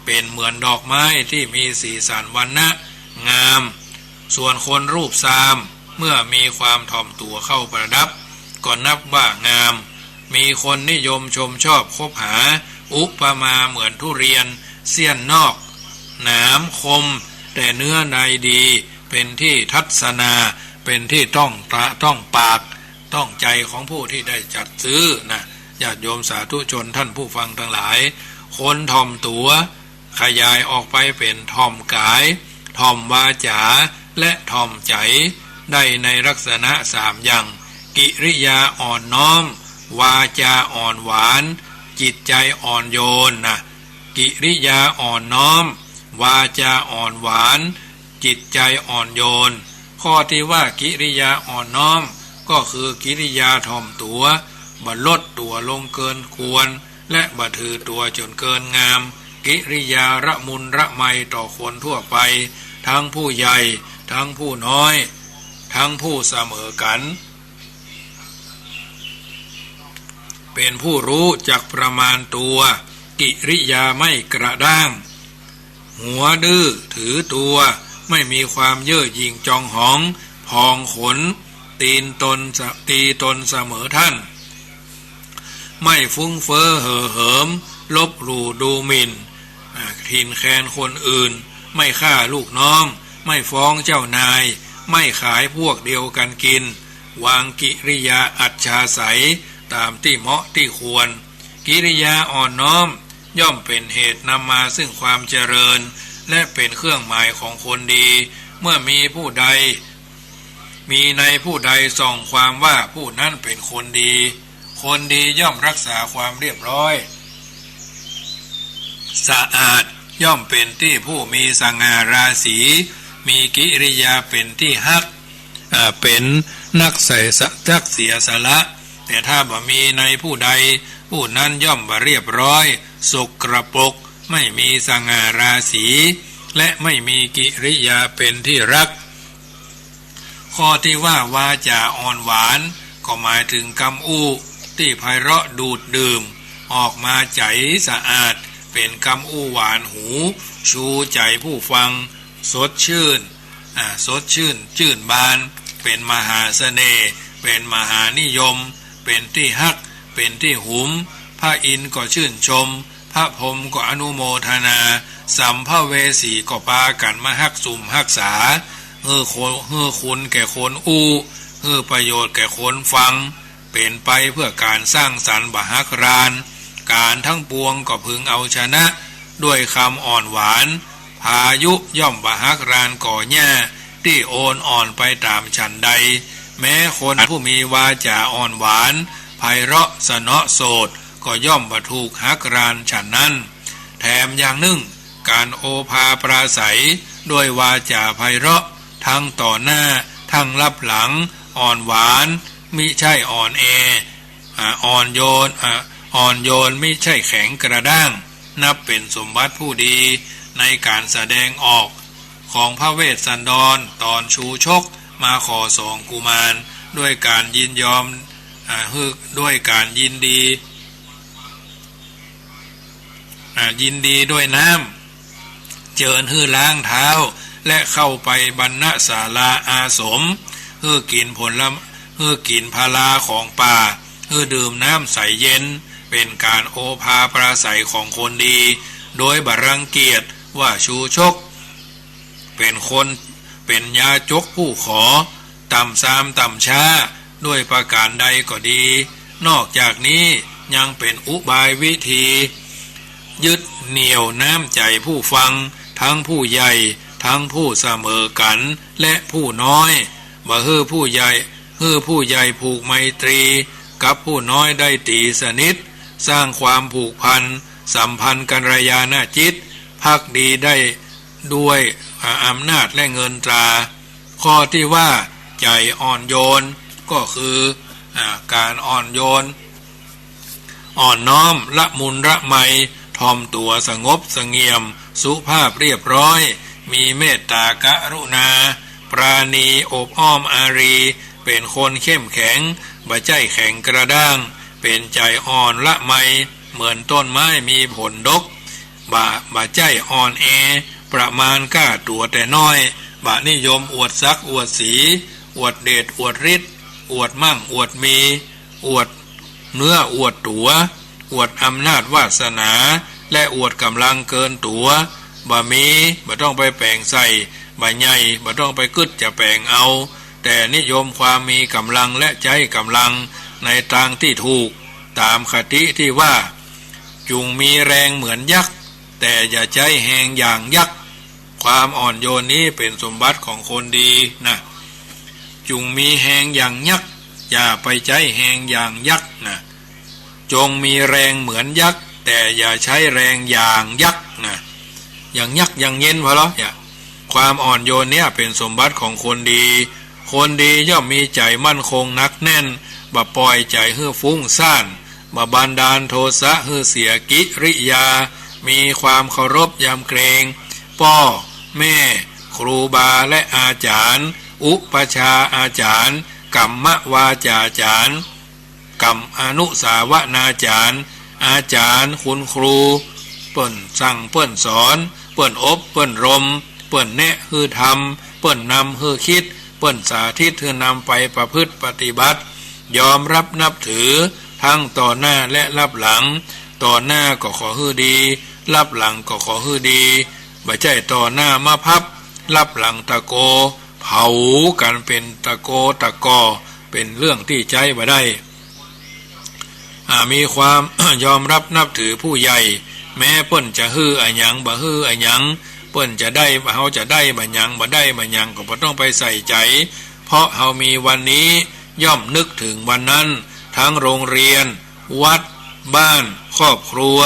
เป็นเหมือนดอกไม้ตี้มีสีสันวรรณะงาม ส่วนคนรูปซามเมื่อมีความถ่อมตั๋วเข้าประดับ ก็นับว่างาม มีคนนิยมชมชอบคบหา อุปมาเหมือนทุเรียนเสี้ยนนอกหนามคม แต่เนื้อในดี เป็นตี้ทัศนา เป็นตี้ต้องตาต้องปาก ต้องใจ๋ของผู้ตี้ได้จัดซื้อนะ ญาติโยมสาธุชนท่านผู้ฟังตังหลาย คนถ่อมตั๋ว ขยายออกไปเป๋นถ่อมก๋าย ถ่อมวาจ๋า และถ่อมใจ๋ ได้ในลักษณะสามอย่าง กิริยาอ่อนน้อม วาจ๋าอ่อนหวาน จิตใจ๋อ่อนโยนนะ กิริยาอ่อนน้อม วาจ๋าอ่อนหวาน จิตใจ๋อ่อนโยน ข้อตี้ว่ากิริยาอ่อนน้อม ก็คือกิริยาถ่อมตั๋ว บ่ลดตั๋วลงเกินควร และบ่ถือตั๋วจ๋นเกินงาม กิริยาละมุนละไมต่อคนทั่วไป ทั้งผู้ใหญ่ ทั้งผู้น้อย ทั้งผู้เสมอกั๋น เป็นผู้รู้จักประมาณตั๋ว กิริยาไม่กระด้าง หัวดื้อถือตั๋ว ไม่มีความเย่อหยิ่งจองหอง พองขน ตีนตนส- ตีตนเสมอต้าน ไม่ฟุ้งเฟ้อเห่อเหิม ลบหลู่ดูหมิ่น อ่า ถิ่นแคลนคนอื่น ไม่ฆ่าลูกน้อง ไม่ฟ้องเจ้านาย ไม่ขายพวกเดียวกั๋นกิ๋น วางกิริยาอัจฉาสัยต๋ามตี้เหมาะตี้ควร กิริยาอ่อนน้อม ย่อมเป๋นเหตุนำมาซึ่งความเจริญ และเป๋นเครื่องหมายของคนดี เมื่อมีผู้ใด มีในผู้ใดส่องความว่าผู้นั้นเป๋นคนดี คนดีย่อมรักษาความเรียบร้อย สะอาด ย่อมเป๋นตี้ผู้มีสง่าราศี มีกิริยาเป๋นตี้ฮัก อ่า เป๋นนักใส่ส- นักเสียสละ แต่ถ้าบ่มีในผู้ใด ผู้นั้นย่อมบ่เรียบร้อย สกปรก ไม่มีสง่าราศี และไม่มีกิริยาเป๋นตี้ฮัก ข้อตี้ว่าวาจ๋าอ่อนหวาน ก็หมายถึงกำอู้ตี้ไพเราะดูดดื่ม ออกมาใจ๋สะอาด เป๋นกำอู้หวานหู ชูใจ๋ผู้ฟัง สดชื่น อ่า สดชื่น จื้นบาน เป๋นมหาเสน่ห์ เป๋นมหานิยม เป๋นตี้ฮัก เป๋นตี้หุม พระอินทร์ก็ชื่นชม พระพรหมก็อนุโมทนา สัมภเวสีก็ปากั๋นมาฮักสุมฮักษา หื้อคน- หื้อคุณแก่คนอู้ หื้อประโยชน์แก่คนฟัง เป๋นไปเพื่อก๋านสร้างสรรค์บ่ฮักราน ก๋านทั้งปวงก็พึงเอาชนะ ด้วยกำอ่อนหวาน พายุย่อมบ่ฮักรานก่อหญ้าตี้โอนอ่อนไปต๋ามฉันใด แม้คนผู้มีวาจ๋าอ่อนหวาน ไพเราะสนอโสต ก็ย่อมบ่ถูกฮักรานฉันนั้น แถมอย่างนึ่ง ก๋านโอภาปราศรัยด้วยวาจ๋าไพเราะ ทั้งต่อหน้า ทั้งลับหลัง อ่อนหวาน มิใช่อ่อนแอ อ่า อ่อนโยน อ่า อ่อนโยน มิใช่แข็งกระด้าง นับเป๋นสมบัติผู้ดี ในก๋านแสดงออกของพระเวสสันดรต๋อนชูชกมาขอสองกุมาร ด้วยก๋านยินยอม อ่า หื้อ- ด้วยก๋านยินดี อ่า ยินดีด้วยน้ำ เจิญหื้อล้างเท้า และเข้าไปบรรณศาลาอาสม หื้อกิ๋นผล- หื้อกิ๋นผลาของป่า หื้อดื่มน้ำใสเย็น เป๋นก๋านโอภาปราศรัยของคนดี โดยบ่รังเกียจว่าชูชก เป๋นคน- เป๋นยาจกผู้ขอ ต่ำซามต่ำช้า ด้วยประก๋านใดก็ดี นอกจากนี้ยังเป๋นอุบายวิธี ยึดเหนี่ยวน้ำใจ๋ผู้ฟัง ทั้งผู้ใหญ่ ทั้งผู้เสมอกั๋น และผู้น้อย บ่หื้อผู้ใหญ่ หื้อผู้ใหญ่ผูกไมตรีกับผู้น้อยได้ตี๋สนิท สร้างความผูกพันสัมพันธ์กัลยาณจิต ภักดีได้ด้วย อ่า อำนาจและเงินตรา ข้อตี้ว่าใจ๋อ่อนโยน ก็คือ อ่า ก๋านอ่อนโยน อ่อนน้อม ละมุนละไม ถ่อมตั๋ว สงบเสงี่ยม สุภาพเรียบร้อย มีเมตตากรุณา ปราณี อบอ้อมอารี เป๋นคนเข้มแข็ง บ่ใจ้แข็งกระด้าง เป๋นใจ๋อ่อนละไม เหมือนต้นไม้มีผลดก บ่ บ่ใจ้อ่อนแอ ประมาณก้าตั๋วแต่น้อย บ่นิยมอวดศักดิ์อวดศรี อวดเดชอวดฤทธิ์ อวดมั่งอวดมี อวดเนื้ออวดตั๋ว อวดอำนาจวาสนา และอวดก๋ำลังเกินตั๋ว บ่มี บ่ต้องไปแป๋งใส่ บ่ใหญ่ บ่ต้องไปกึ๊ดจะแป๋งเอา แต่นิยมความมีก๋ำลังและใจ๊ก๋ำลังในตางตี้ถูก ต๋ามคติตี้ว่า จุ่งมีแฮงเหมือนยักษ์ แต่อย่าใจ๊แฮงอย่างยักษ์ ความอ่อนโยนนี้เป๋นสมบัติของคนดีนะ จุ่งมีแฮงอย่างยักษ์ อย่าไปใจ๊แฮงอย่างยักษ์นะ จงมีแฮงเหมือนยักษ์ แต่อย่าใจ๊แฮงอย่างยักษ์นะ อย่างยักษ์อย่างเย็นพอแล้วเนี่ย ความอ่อนโยนเนี่ยเป๋นสมบัติของคนดี คนดีย่อมมีใจ๋มั่นคงหนักแน่น บ่ป่อยใจ๋หื้อฟุ้งซ่าน บ่บันดาลโทสะหื้อเสียกิริยา มีความเคารพยำเกรงป้อแม่ ครูบาและอาจ๋ารย์ อุปัชฌาย์อาจ๋ารย์ กัมมวาจ๋าจ๋ารย์ กัม อนุสาวนาจ๋ารย์ อาจ๋ารย์ คุณครู เปิ้นสั่งเปิ้นสอน เปิ้นอบเปิ้นรม เปิ้นแนะหื้อทำ เปิ้นนำหื้อคิด เปิ้นสาธิตหื้อนำไปประพฤติปฏิบัติ ยอมรับนับถือ ทั้งต่อหน้าและลับหลัง ต่อหน้าก็ขอหื้อดี ลับหลังก็ขอหื้อดี บ่ใจ้ต่อหน้ามาพับ ลับหลังตะโก เผากั๋นเป๋นตะโกตะก่อ เป๋นเรื่องตี้ใจ๊บ่ได้ อ่า มีความ ยอมรับนับถือผู้ใหญ่ แม้เปิ้นจะหื้ออะหยัง บ่หื้ออะหยัง เปิ้นจะได้ เฮาจะได้บ่าหยัง บ่ได้บ่าหยัง ก็บ่ต้องไปใส่ใจ๋ เพราะเฮามีวันนี้ ย่อมนึกถึงวันนั้น ทั้งโรงเรียน วัด บ้าน ครอบครัว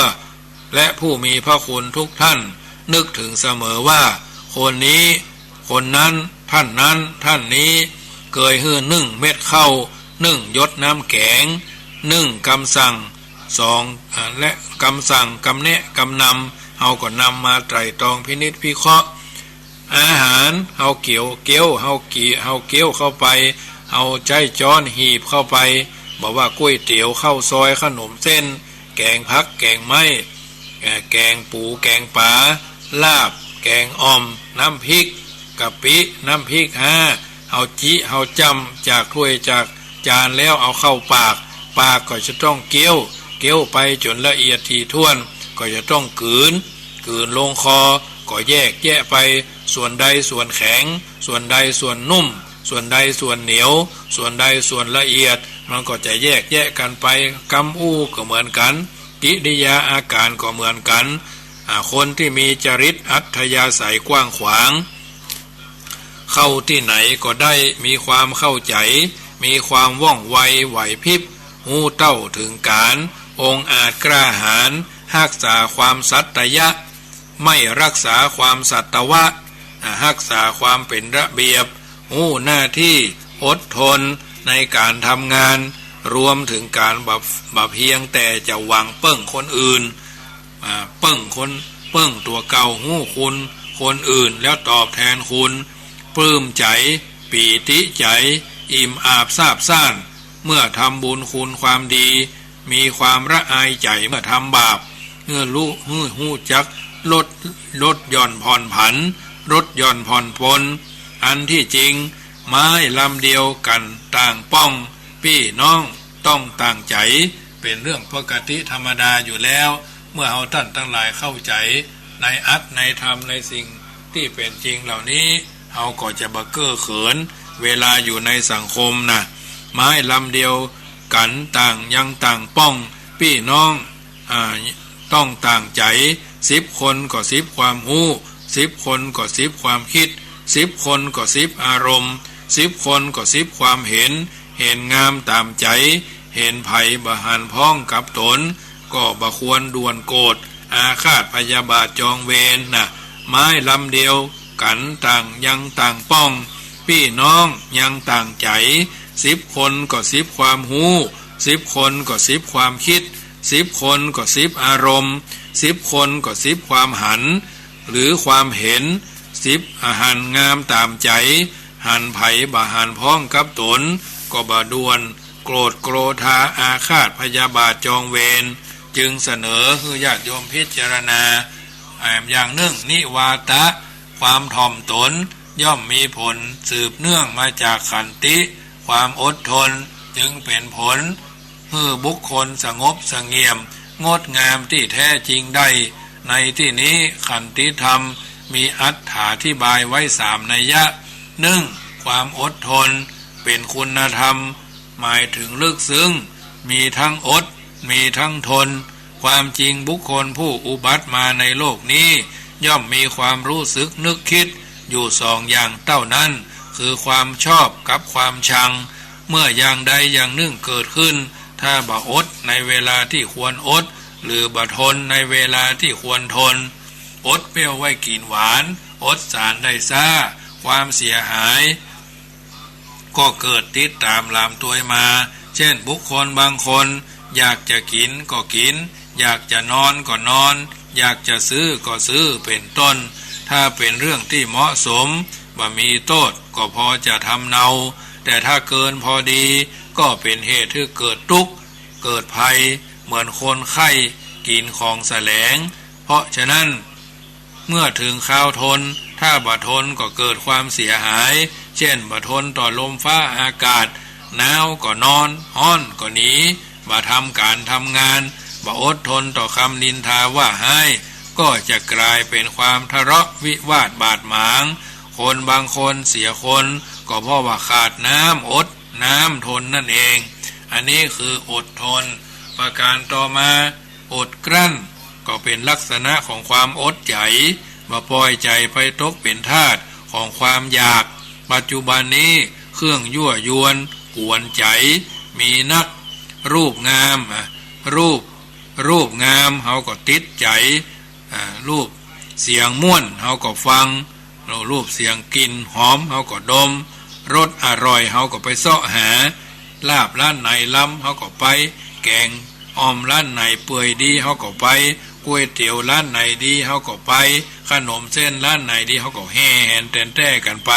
และผู้มีพระคุณทุกท่าน นึกถึงเสมอว่า คนนี้ คนนั้น ท่านนั้น ท่านนี้ เกยหื้อนึ่งเม็ดข้าว นึ่งหยดน้ำแก๋ง นึ่งกำสั่ง สอง อ่า และกำสั่ง กำแนะ กำนำ เฮาก็นำมาไตร่ตรองพินิจพิเคราะห์ อาหาร เฮาเคี้ยว เคี้ยว เฮากี้ เฮาเคี้ยวเข้าไป เฮาใจ๊จ๊อนหีบเข้าไป บ่ว่าก๋วยเตี๋ยว ข้าวซอย ขนมเส้น แก๋งผัก แก๋งไม้ เอ่อ แก๋งปู แก๋งป๋า ลาบ แก๋งอ่อม น้ำพริก กะปิ น้ำพริกฮ้า เฮาจิ เฮาจ้ำจากถ้วยจากจานแล้วเอาเข้าปาก ปากก็จะต้องเคี้ยว เคี้ยวไปจ๋นละเอียดถี่ถ้วน ก็จะต้องกลืน กลืนลงคอ ก็แยกแยะไป ส่วนใดส่วนแข็ง ส่วนใดส่วนนุ่ม ส่วนใดส่วนเหนียว ส่วนใดส่วนละเอียด มันก็จะแยกแยะกั๋นไป กำอู้ก็เหมือนกั๋น กิริยาอาก๋านก็เหมือนกั๋น อ่า คนตี้มีจริตอัธยาศัยกว้างขวาง เข้าตี้ไหนก็ได้ มีความเข้าใจ๋ มีความว่องไว ไหวพริบ ฮู้เต้าเถิงก๋าน องอาจกล้าหาญ ฮักษาความสัตยะ ไม่ฮักษาความสัตวะ อ่า ฮักษาความเป๋นระเบียบ ฮู้หน้าตี้ อดทนในก๋านทำงาน รวมเถิงก๋านบ่ บ่เพียงแต่จะหวังเปิ้งคนอื่น อ่า เปิ้งคน เปิ้งตั๋วเก่า ฮู้คุณคนอื่นแล้วตอบแทนคุณ ปลื้มใจ๋ ปีติใจ๋ อิ่มอาบซาบซ่าน เมื่อทำบุญคุณความดี มีความละอายใจ๋เมื่อทำบาป หื้อฮู้ หื้อฮู้จักลด ลดหย่อนผ่อนผัน ลดหย่อนผ่อนปลน อันที่จริง ไม้ลำเดียวกั๋นต่างป้อง ปี้น้องต้องต่างใจ๋ เป๋นเรื่องปกติธรรมดาอยู่แล้ว เมื่อเฮาต้านตังหลายเข้าใจ๋ในอัตในธรรมในสิ่งตี้เป๋นจริงเหล่านี้ เฮาก็จะบ่เก้อเขิน เวลาอยู่ในสังคมนะ ไม้ลำเดียวกั๋นต่างยังต่างป้อง ปี้น้อง อ่า ต้องต่างใจ๋ สิบคนก็สิบความฮู้ สิบคนก็สิบความคิด สิบคนก็สิบอารมณ์ สิบคนก็สิบความเห็น เห็นงามต๋ามใจ๋ เห็นใผบ่หันพ้องกับต๋น ก็บ่ควรด่วนโกรธ อาฆาตพยาบาทจองเวรนะ ไม้ลำเดียวกั๋นต่างยังต่างป้อง ปี้น้องยังต่างใจ๋ สิบคนก็สิบความฮู้ สิบคนก็สิบความกึ๊ด สิบคนก็สิบอารมณ์ สิบคนก็สิบความหัน หรือความเห็น สิบหันงามต๋ามใจ๋ หันใผบ่หันพ้องกับต๋น ก็บ่ด่วนโกรธโกรธาอาฆาตพยาบาทจองเวร จึงเสนอหื้อญาติโยมพิจารณา อ่า อย่างนึ่ง นิวาทะ ความถ่อมต๋น ย่อมมีผลสืบเนื่องมาจากขันติ ความอดทน จึงเป๋นผล หื้อบุคคลสงบเสงี่ยม งดงามตี้แท้จริงได้ ในตี้นี้ขันติธรรมมีอรรถาธิบายไว้สามนัยยะ นึ่ง ความอดทน เป๋นคุณธรรม หมายถึงลึกซึ้ง มีทั้งอด มีทั้งทน ความจริงบุคคลผู้อุบัติมาในโลกนี้ ย่อมมีความรู้สึกนึกกึ๊ดอยู่สองอย่างเต้านั้น คือความชอบกับความชัง เมื่ออย่างใดอย่างนึ่งเกิดขึ้น ถ้าบ่อดในเวลาตี้ควรอด หรือบ่ทนในเวลาตี้ควรทน อดเปรี้ยวไว้กิ๋นหวาน อดสารได้ซ้า ความเสียหาย ก็เกิดติดต๋ามหลามตวยมา เช่น บุคคลบางคน อยากจะกิ๋นก็กิ๋น อยากจะนอนก็นอน อยากจะซื้อก็ซื้อ เป๋นต้น ถ้าเป๋นเรื่องตี้เหมาะสม บ่มีโต้ษ ก็พอจะทำเนา แต่ถ้าเกินพอดี ก็เป๋นเหตุหื้อเกิดตุ๊กข์ เกิดภัย เหมือนคนใค่กิ๋นของแสลง เพราะฉะนั้น เมื่อเถิงคราวทน ถ้าบ่ทนก็เกิดความเสียหาย เช่น บ่ทนต่อลมฟ้าอากาศ หนาวก็นอน ฮ้อนก็หนี บ่ทำก๋านทำงาน บ่อดทนต่อคำนินทาว่าฮ้าย ก็จะกลายเป๋นความทะเลาะวิวาทบาดหมาง คนบางคนเสียคน ก็เพราะว่าขาดน้ำอดน้ำทนนั่นเอง อันนี้คืออดทน ประการต่อมา อดกลั้น ก็เป๋นลักษณะของความอดใจ๋ บ่ปล่อยใจ๋ไปตกเป๋นทาสของความอยาก ปัจจุบันนี้เครื่องยั่วยวนกวนใจ๋มีนัก รูปงาม อ่ะ รูป รูปงามเฮาก็ติดใจ๋ อ่า รูปเสียงม่วนเฮาก็ฟัง รูปเสียงกลิ่นหอมเฮาก็ดม รสอร่อยเฮาก็ไปเซาะหา ลาบร้านไหนล้ำเฮาก็ไป แก๋งอ่อมร้านไหนเปื่อยดีเฮาก็ไป ก๋วยเตี๋ยวร้านไหนดีเฮาก็ไป ขนมเส้นร้านไหนดีเฮาก็แห่แหนแต๋นแต้กั๋นไป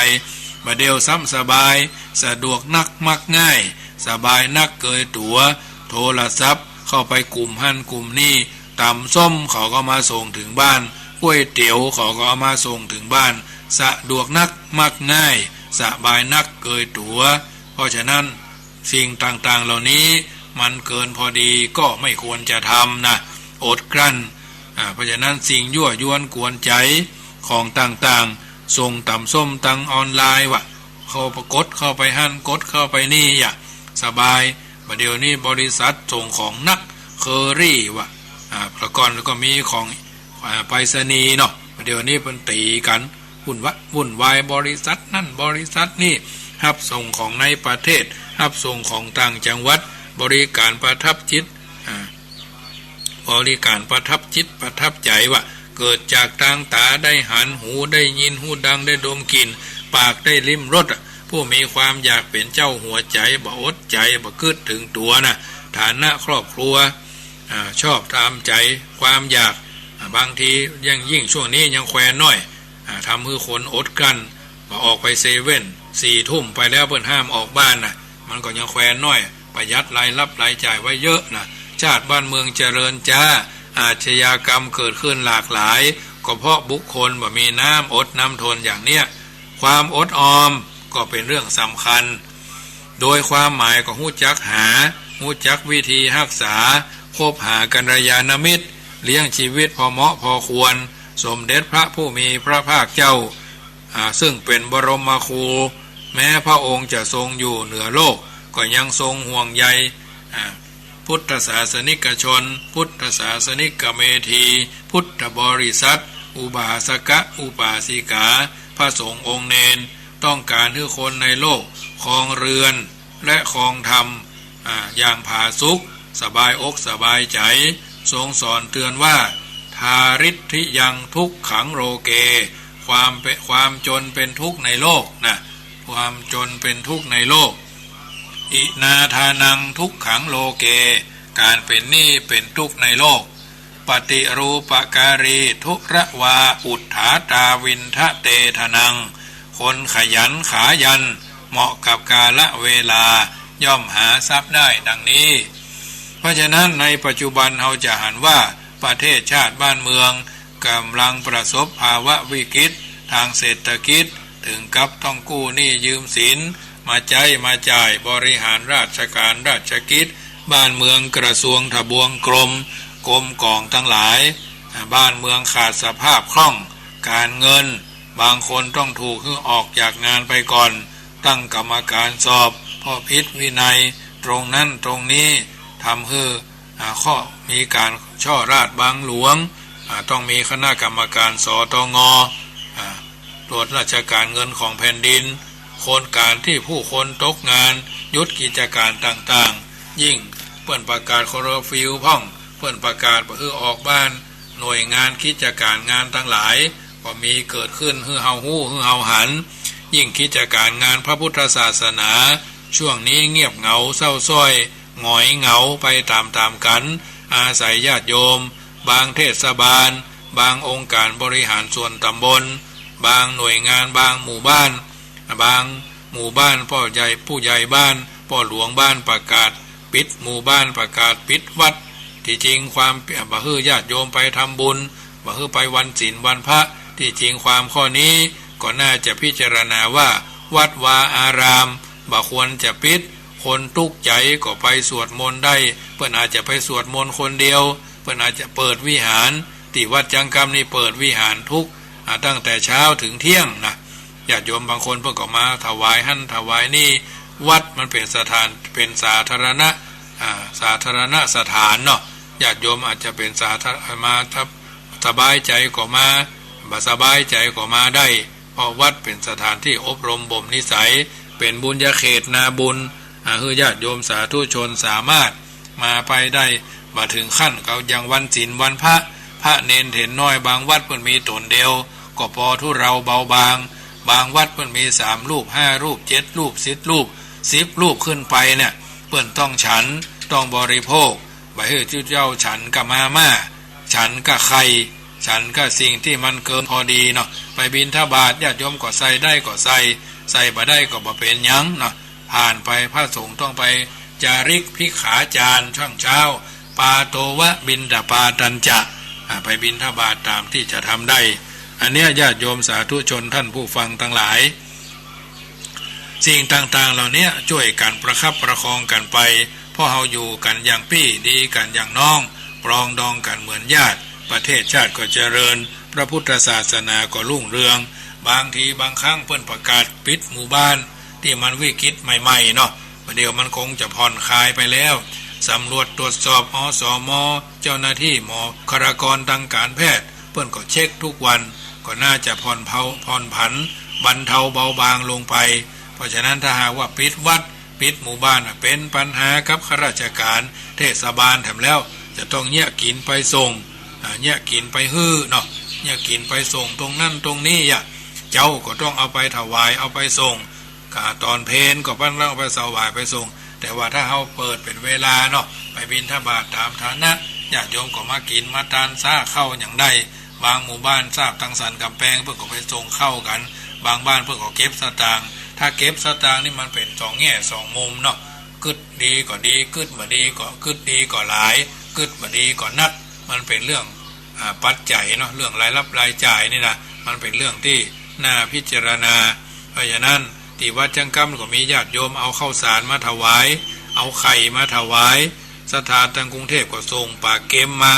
บ่าเดี่ยวซ้ำสบาย สะดวกนักมักง่าย สบายนักเกยตั๋ว โทรศัพท์เข้าไปกลุ่มหั้นกลุ่มนี่ ต๋ำส้มเขาก็มาส่งเถิงบ้าน ก๋วยเตี๋ยวเขาก็เอามาส่งเถิงบ้าน สะดวกนักมักง่าย สบายนักเกยตั๋ว เพราะฉะนั้นสิ่งต่างๆ เหล่านี้มันเกินพอดีก็ไม่ควรจะทำนะ อดกลั้น อ่า เพราะฉะนั้นสิ่งยั่วยวนกวนใจ๋ของต่างๆ ส่งต๋ำส้มตางออนไลน์วะ เข้าไปกดเข้าไปหั้นกดเข้าไปนี่ อย่าสบาย บ่าเดี่ยวนี้บริษัทส่งของนัก เคอรี่วะ อ่า แต่ก่อนก็มีของ อ่า ไปรษณีย์เนาะ บ่าเดี่ยวนี้เปิ้นตี๋กั๋น วุ่นวะ วุ่นวาย บริษัทนั่นบริษัทนี่ ฮับส่งของในประเทศ ฮับส่งของต่างจังหวัด บริการประทับจิต อ่า บริการประทับจิตประทับใจ๋วะ เกิดจากตางต๋าได้หัน หูได้ยิน ฮูดังได้ดมกลิ่น ปากได้ลิ้มรสอะ ผู้มีความอยากเป๋นเจ้าหัวใจ๋ บ่อดใจ๋ บ่กึ๊ดเถิงตั๋วนะ ฐานะครอบครัว อ่า ชอบต๋ามใจ๋ความอยาก อ่า บางทียิ่ง ยิ่งช่วงนี้ยังแควนน้อย อ่า ทำหื้อคนอดกลั้น บ่ออกไปเซเว่น สี่ทุ่มไปแล้วเปิ้นห้ามออกบ้านนะ มันก็ยังแควนน้อย ประหยัดรายรับรายจ่ายไว้เยอะนะ ชาติบ้านเมืองเจริญจ๊า อาชญากรรมเกิดขึ้นหลากหลาย ก็เพราะบุคคลบ่มีน้ำอดน้ำทนอย่างเนี้ย ความอดออมก็เป๋นเรื่องสำคัญ โดยความหมายก็ฮู้จักหา ฮู้จักวิธีฮักษา คบหากัลยาณมิตร เลี้ยงชีวิตพอเหมาะพอควร สมเด็จพระผู้มีพระภาคเจ้า อ่า ซึ่งเป๋นบรมครู แม้พระองค์จะทรงอยู่เหนือโลก ก็ยังทรงห่วงใย อ่า พุทธศาสนิกชน พุทธศาสนิกเมธี พุทธบริษัท อุบาสกะอุบาสิกา พระสงฆ์องค์เณร ต้องก๋านหื้อคนในโลกครองเรือนและครองธรรม อ่า อย่างผาสุก สบายอกสบายใจ๋ ทรงสอนเตื๋อนว่า ทาริตถิยัง ทุกขัง โลเก ความเป- ความจนเป๋นทุกข์ในโลกนะ ความจนเป๋นทุกข์ในโลก อินาทานัง ทุกขัง โลเก ก๋านเป๋นหนี้เป๋นตุ๊กข์ในโลก ปฏิรูปการี ทุระวา อุฏฐาตา วิณฑะเต ทนัง คนขยันขายัน เหมาะกับกาละเวลา ย่อมหาทรัพย์ได้ดังนี้ เพราะฉะนั้นในปัจจุบันเฮาจะหันว่าประเทศชาติบ้านเมืองก๋ำลังประสบภาวะวิกฤตทางเศรษฐกิจ เถิงกับต้องกู้หนี้ยืมสินมาใจ๊มาจ่ายบริหารราชก๋านราชกิจ บ้านเมืองกระทรวงทบวงกรม กรมก๋องตังหลาย บ้านเมืองขาดสภาพคล่องก๋านเงิน บางคนต้องถูกหื้อออกจากงานไปก่อน ตั้งกรรมการสอบ เพราะผิดวินัยตรงนั้นตรงนี้ ทำหื้อ อ่า ข้อมีก๋านช่อราชบังหลวง อ่า ต้องมีคณะกรรมการ สตง อ่า ตรวจราชก๋านเงินของแผ่นดิน คนก๋านตี้ผู้คนตกงาน หยุดกิจก๋านต่างๆ ยิ่งเปิ้นประกาศเคอร์ฟิวพ่อง เปิ้นประกาศบ่หื้อออกบ้าน หน่วยงานกิจก๋านงานตังหลายก็มีเกิดขึ้นหื้อเฮาฮู้หื้อเฮาหัน ยิ่งกิจก๋านงานพระพุทธศาสนา ช่วงนี้เงียบเหงาเศร้าส้อย หงอยเหงาไปต๋ามๆ กั๋น อาศัยญาติโยม บางเทศบาล บางองค์การบริหารส่วนตำบล บางหน่วยงาน บางหมู่บ้าน บางหมู่บ้าน ป้อใหญ่ ผู้ใหญ่บ้าน ป้อหลวงบ้านประกาศปิดหมู่บ้าน ประกาศปิดวัด ตี้จริงความ บ่หื้อญาติโยมไปทำบุญ บ่หื้อไปวันศีลวันพระ ตี้จริงความข้อนี้ก็น่าจะพิจารณาว่า วัดวาอาราม บ่ควรจะปิด คนตุ๊กข์ใจ๋ก็ไปสวดมนต์ได้ เปิ้นอาจจะไปสวดมนต์คนเดียว เปิ้นอาจจะเปิดวิหาร ตี้วัดจังกำนี่เปิดวิหารทุก อ่า ตั้งแต่เช้าเถิงเที่ยงนะ ญาติโยมบางคนเปิ้นก็มาถวายหั้นถวายนี่ วัดมันเป๋นสถาน เป๋นสาธารณะ อ่า สาธารณสถานเนาะ ญาติโยมอาจจะเป๋นสาธาร- มาสบายใจ๋ก็มา บ่สบายใจ๋ก็มาได้ เพราะวัดเป๋นสถานตี้อบรมบ่มนิสัย เป๋นบุญญาเขตนาบุญ อ่า หื้อญาติโยมสาธุชนสามารถมาไปได้ บ่เถิงขั้นเขาอย่างวันศีลวันพระ พระเณรเถรน้อย บางวัดเปิ้นมีต๋นเดียว ก็ปอทุเลาเบาบาง บางวัดเปิ้นมีสามรูป ห้ารูป เจ็ดรูป สิบรูป สิบรูปขึ้นไปเนี่ย เปิ้นต้องฉัน ต้องบริโภค บ่หื้อจุ๊เจ้าฉันก้ามาม่า ฉันก้าไข่ ฉันก้าสิ่งตี้มันเกินพอดีเนาะ ไปบิณฑบาต ญาติโยมก็ใส่ได้ก็ใส่ ใส่บ่ได้ก็บ่เป๋นหยังเนาะ ผ่านไปพระสงฆ์ต้องไปจาริกภิกขาจารย์ช่วงเช้า ปาโตวะบิณฑปาตัญจะ อ่า ไปบิณฑบาตต๋ามตี้จะทำได้ อันเนี้ยญาติโยมสาธุชนท่านผู้ฟังตังหลาย สิ่งต่างๆ เหล่าเนี้ยจ้วยกั๋นประคับประคองกั๋นไป เพราะเฮาอยู่กั๋นอย่างปี้ ดีกั๋นอย่างน้อง ปรองดองกั๋นเหมือนญาติ ประเทศชาติก็เจริญ พระพุทธศาสนาก็รุ่งเรือง บางทีบางครั้งเปิ้นประกาศปิดหมู่บ้านตี้มันวิกฤตใหม่ๆ เนาะ บ่าเดี่ยวมันคงจะผ่อนคลายไปแล้ว สำรวจตรวจสอบ อสม เจ้าหน้าตี้หมอ บุคลากรตางก๋านแพทย์ เปิ้นก็เช็คทุกวัน ก็น่าจะผ่อนเผา ผ่อนผัน บรรเทาเบาบางลงไป เพราะฉะนั้นถ้าหากว่าปิดวัด ปิดหมู่บ้านน่ะ เป๋นปัญหากับข้าราชก๋านเทศบาลแถมแล้ว จะต้องเยียะกิ๋นไปส่ง อ่า เยียะกิ๋นไปหื้อเนาะ เยียะกิ๋นไปส่งตรงนั้นตรงนี้อะ เจ้าก็ต้องเอาไปถวาย เอาไปส่ง อ่า ต๋อนเพลก็เปิ้นเอาไปถวายไปส่ง แต่ว่าถ้าเฮาเปิดเป๋นเวลาเนาะ ไปบิณฑบาตต๋ามฐานะ ญาติโยมก็มากิ๋นมาตานซาข้าวหยังได้ บางหมู่บ้านทราบตังสันก๋ำแปง เปิ้นก็ไปส่งข้าวกั๋น บางบ้านเปิ้นก็เก็บสตางค์ ถ้าเก็บสตางค์นี่มันเป๋นสองแง่สองมุมเนาะ กึ๊ดดีก็ดี กึ๊ดบ่ดีก็ กึ๊ดดีก็หลาย กึ๊ดบ่ดีก็นัก มันเป๋นเรื่อง อ่า ปัจจัยเนาะ เรื่องรายรับรายจ่ายนี่นะ มันเป๋นเรื่องตี้น่าพิจารณา เพราะฉะนั้นตี้วัดจังกำก็มีญาติโยมเอาข้าวสารมาถวาย เอาไข่มาถวาย ศรัทธาตางกรุงเทพก็ส่งป๋าเก็มมา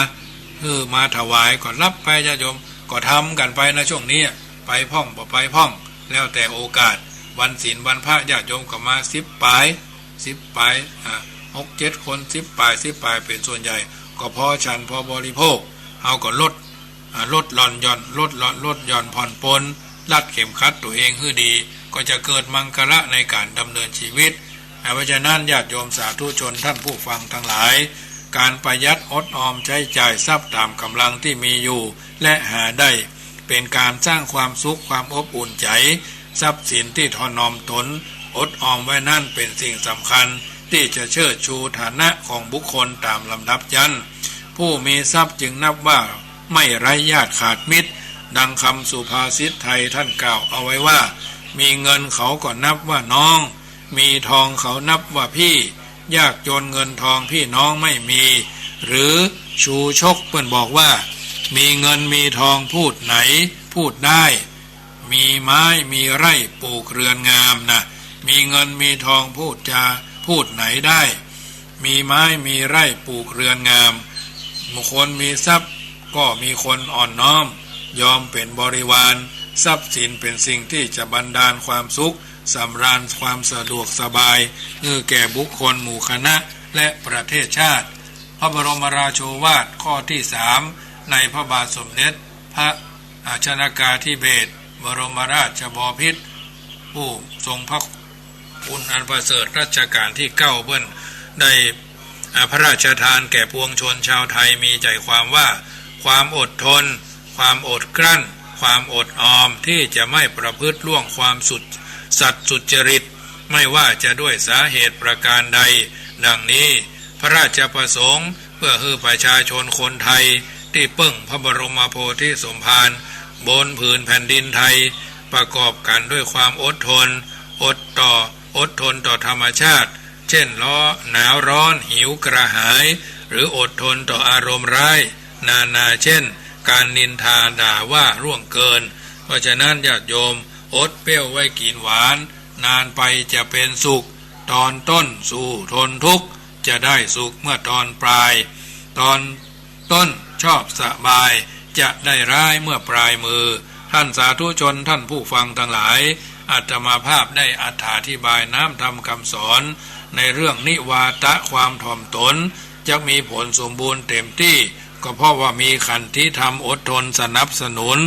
หื้อมาถวาย ก็ฮับไป ญาติโยมก็ทำกั๋นไปนะช่วงนี้ ไปพ่องบ่ไปพ่อง แล้วแต่โอกาส วันศีลวันพระญาติโยมก็มาสิบป๋าย สิบป๋าย อ่า หกเจ็ดคน สิบป๋าย สิบป๋ายเป๋นส่วนใหญ่ ก็พอฉันพอบริโภค เฮาก็ลด อ่า ลดหย่อนหย่อน ลดหย่อน ลดหย่อนผ่อนปรน รัดเข็มขัดตั๋วเองหื้อดี ก็จะเกิดมังคละในก๋านดำเนินชีวิต เพราะฉะนั้นญาติโยมสาธุชนท่านผู้ฟังตังหลาย ก๋านประหยัดอดออมใจ๊จ่ายทรัพย์ต๋ามก๋ำลังตี้มีอยู่และหาได้ เป๋นก๋านสร้างความสุขความอบอุ่นใจ๋ ทรัพย์สินตี้ถนอมต๋นอดออมไว้นั้นเป๋นสิ่งสำคัญตี้จะเชิดชูฐานะของบุคคลต๋ามลำดับชั้น ผู้มีทรัพย์จึงนับว่าไม่ไร้ญาติขาดมิตร ดังกำสุภาษิตไทยท่านกล่าวเอาไว้ว่า มีเงินเขาก็นับว่าน้อง มีทองเขานับว่าพี่ ยากจนเงินทองพี่น้องไม่มี หรือชูชกเปิ้นบอกว่า มีเงินมีทองพูดไหนพูดได้ มีไม้มีไร่ปลูกเรือนงามนะ มีเงินมีทองพูดจาพูดไหนได้ มีไม้มีไร่ปลูกเรือนงาม คนมีทรัพย์ก็มีคนอ่อนน้อม ยอมเป๋นบริวาร ทรัพย์สินเป๋นสิ่งตี้จะบันดาลความสุข สำราญความสะดวกสบาย หื้อแก่บุคคลหมู่คณะ และประเทศชาติ พระบรมราโชวาทข้อตี้สาม ในพระบาทสมเด็จพระ อ่า ชนกาธิเบศรบรมราชบพิตร ผู้ทรงพระคุณอันประเสริฐรัชกาลที่เก้าเปิ้นได้ อ่า พระราชทานแก่ปวงชนชาวไทยมีใจความว่า ความอดทน ความอดกลั้น ความอดออมที่จะไม่ประพฤติล่วงความสุด สัตย์สุจริต ไม่ว่าจะด้วยสาเหตุประการใด ดังนี้ พระราชประสงค์เพื่อหื้อประชาชนคนไทยตี้เปิ้งพระบรมโพธิสมภารบนผืนแผ่นดินไทย ประกอบกั๋นด้วยความอดทน อดต่อ อดทนต่อธรรมชาติ เช่น ร้อน หนาวร้อน หิวกระหาย หรืออดทนต่ออารมณ์ร้าย นานา เช่น การนินทาด่าว่าล่วงเกิน เพราะฉะนั้นญาติโยมอดเปรี้ยวไว้กิ๋นหวาน นานไปจะเป็นสุข ตอนต้นสู้ทนทุกข์ จะได้สุขเมื่อตอนปลาย ตอนต้นชอบสบาย จะได้ร้ายเมื่อปลายมือ ท่านสาธุชนท่านผู้ฟังตังหลาย อาตมาภาพได้อธิบายน้ำธรรมคำสอนในเรื่องนิวาทะความถ่อมตน จะมีผลสมบูรณ์เต็มตี้ ก็เพราะว่ามีขันติธรรมอดทนสนับสนุน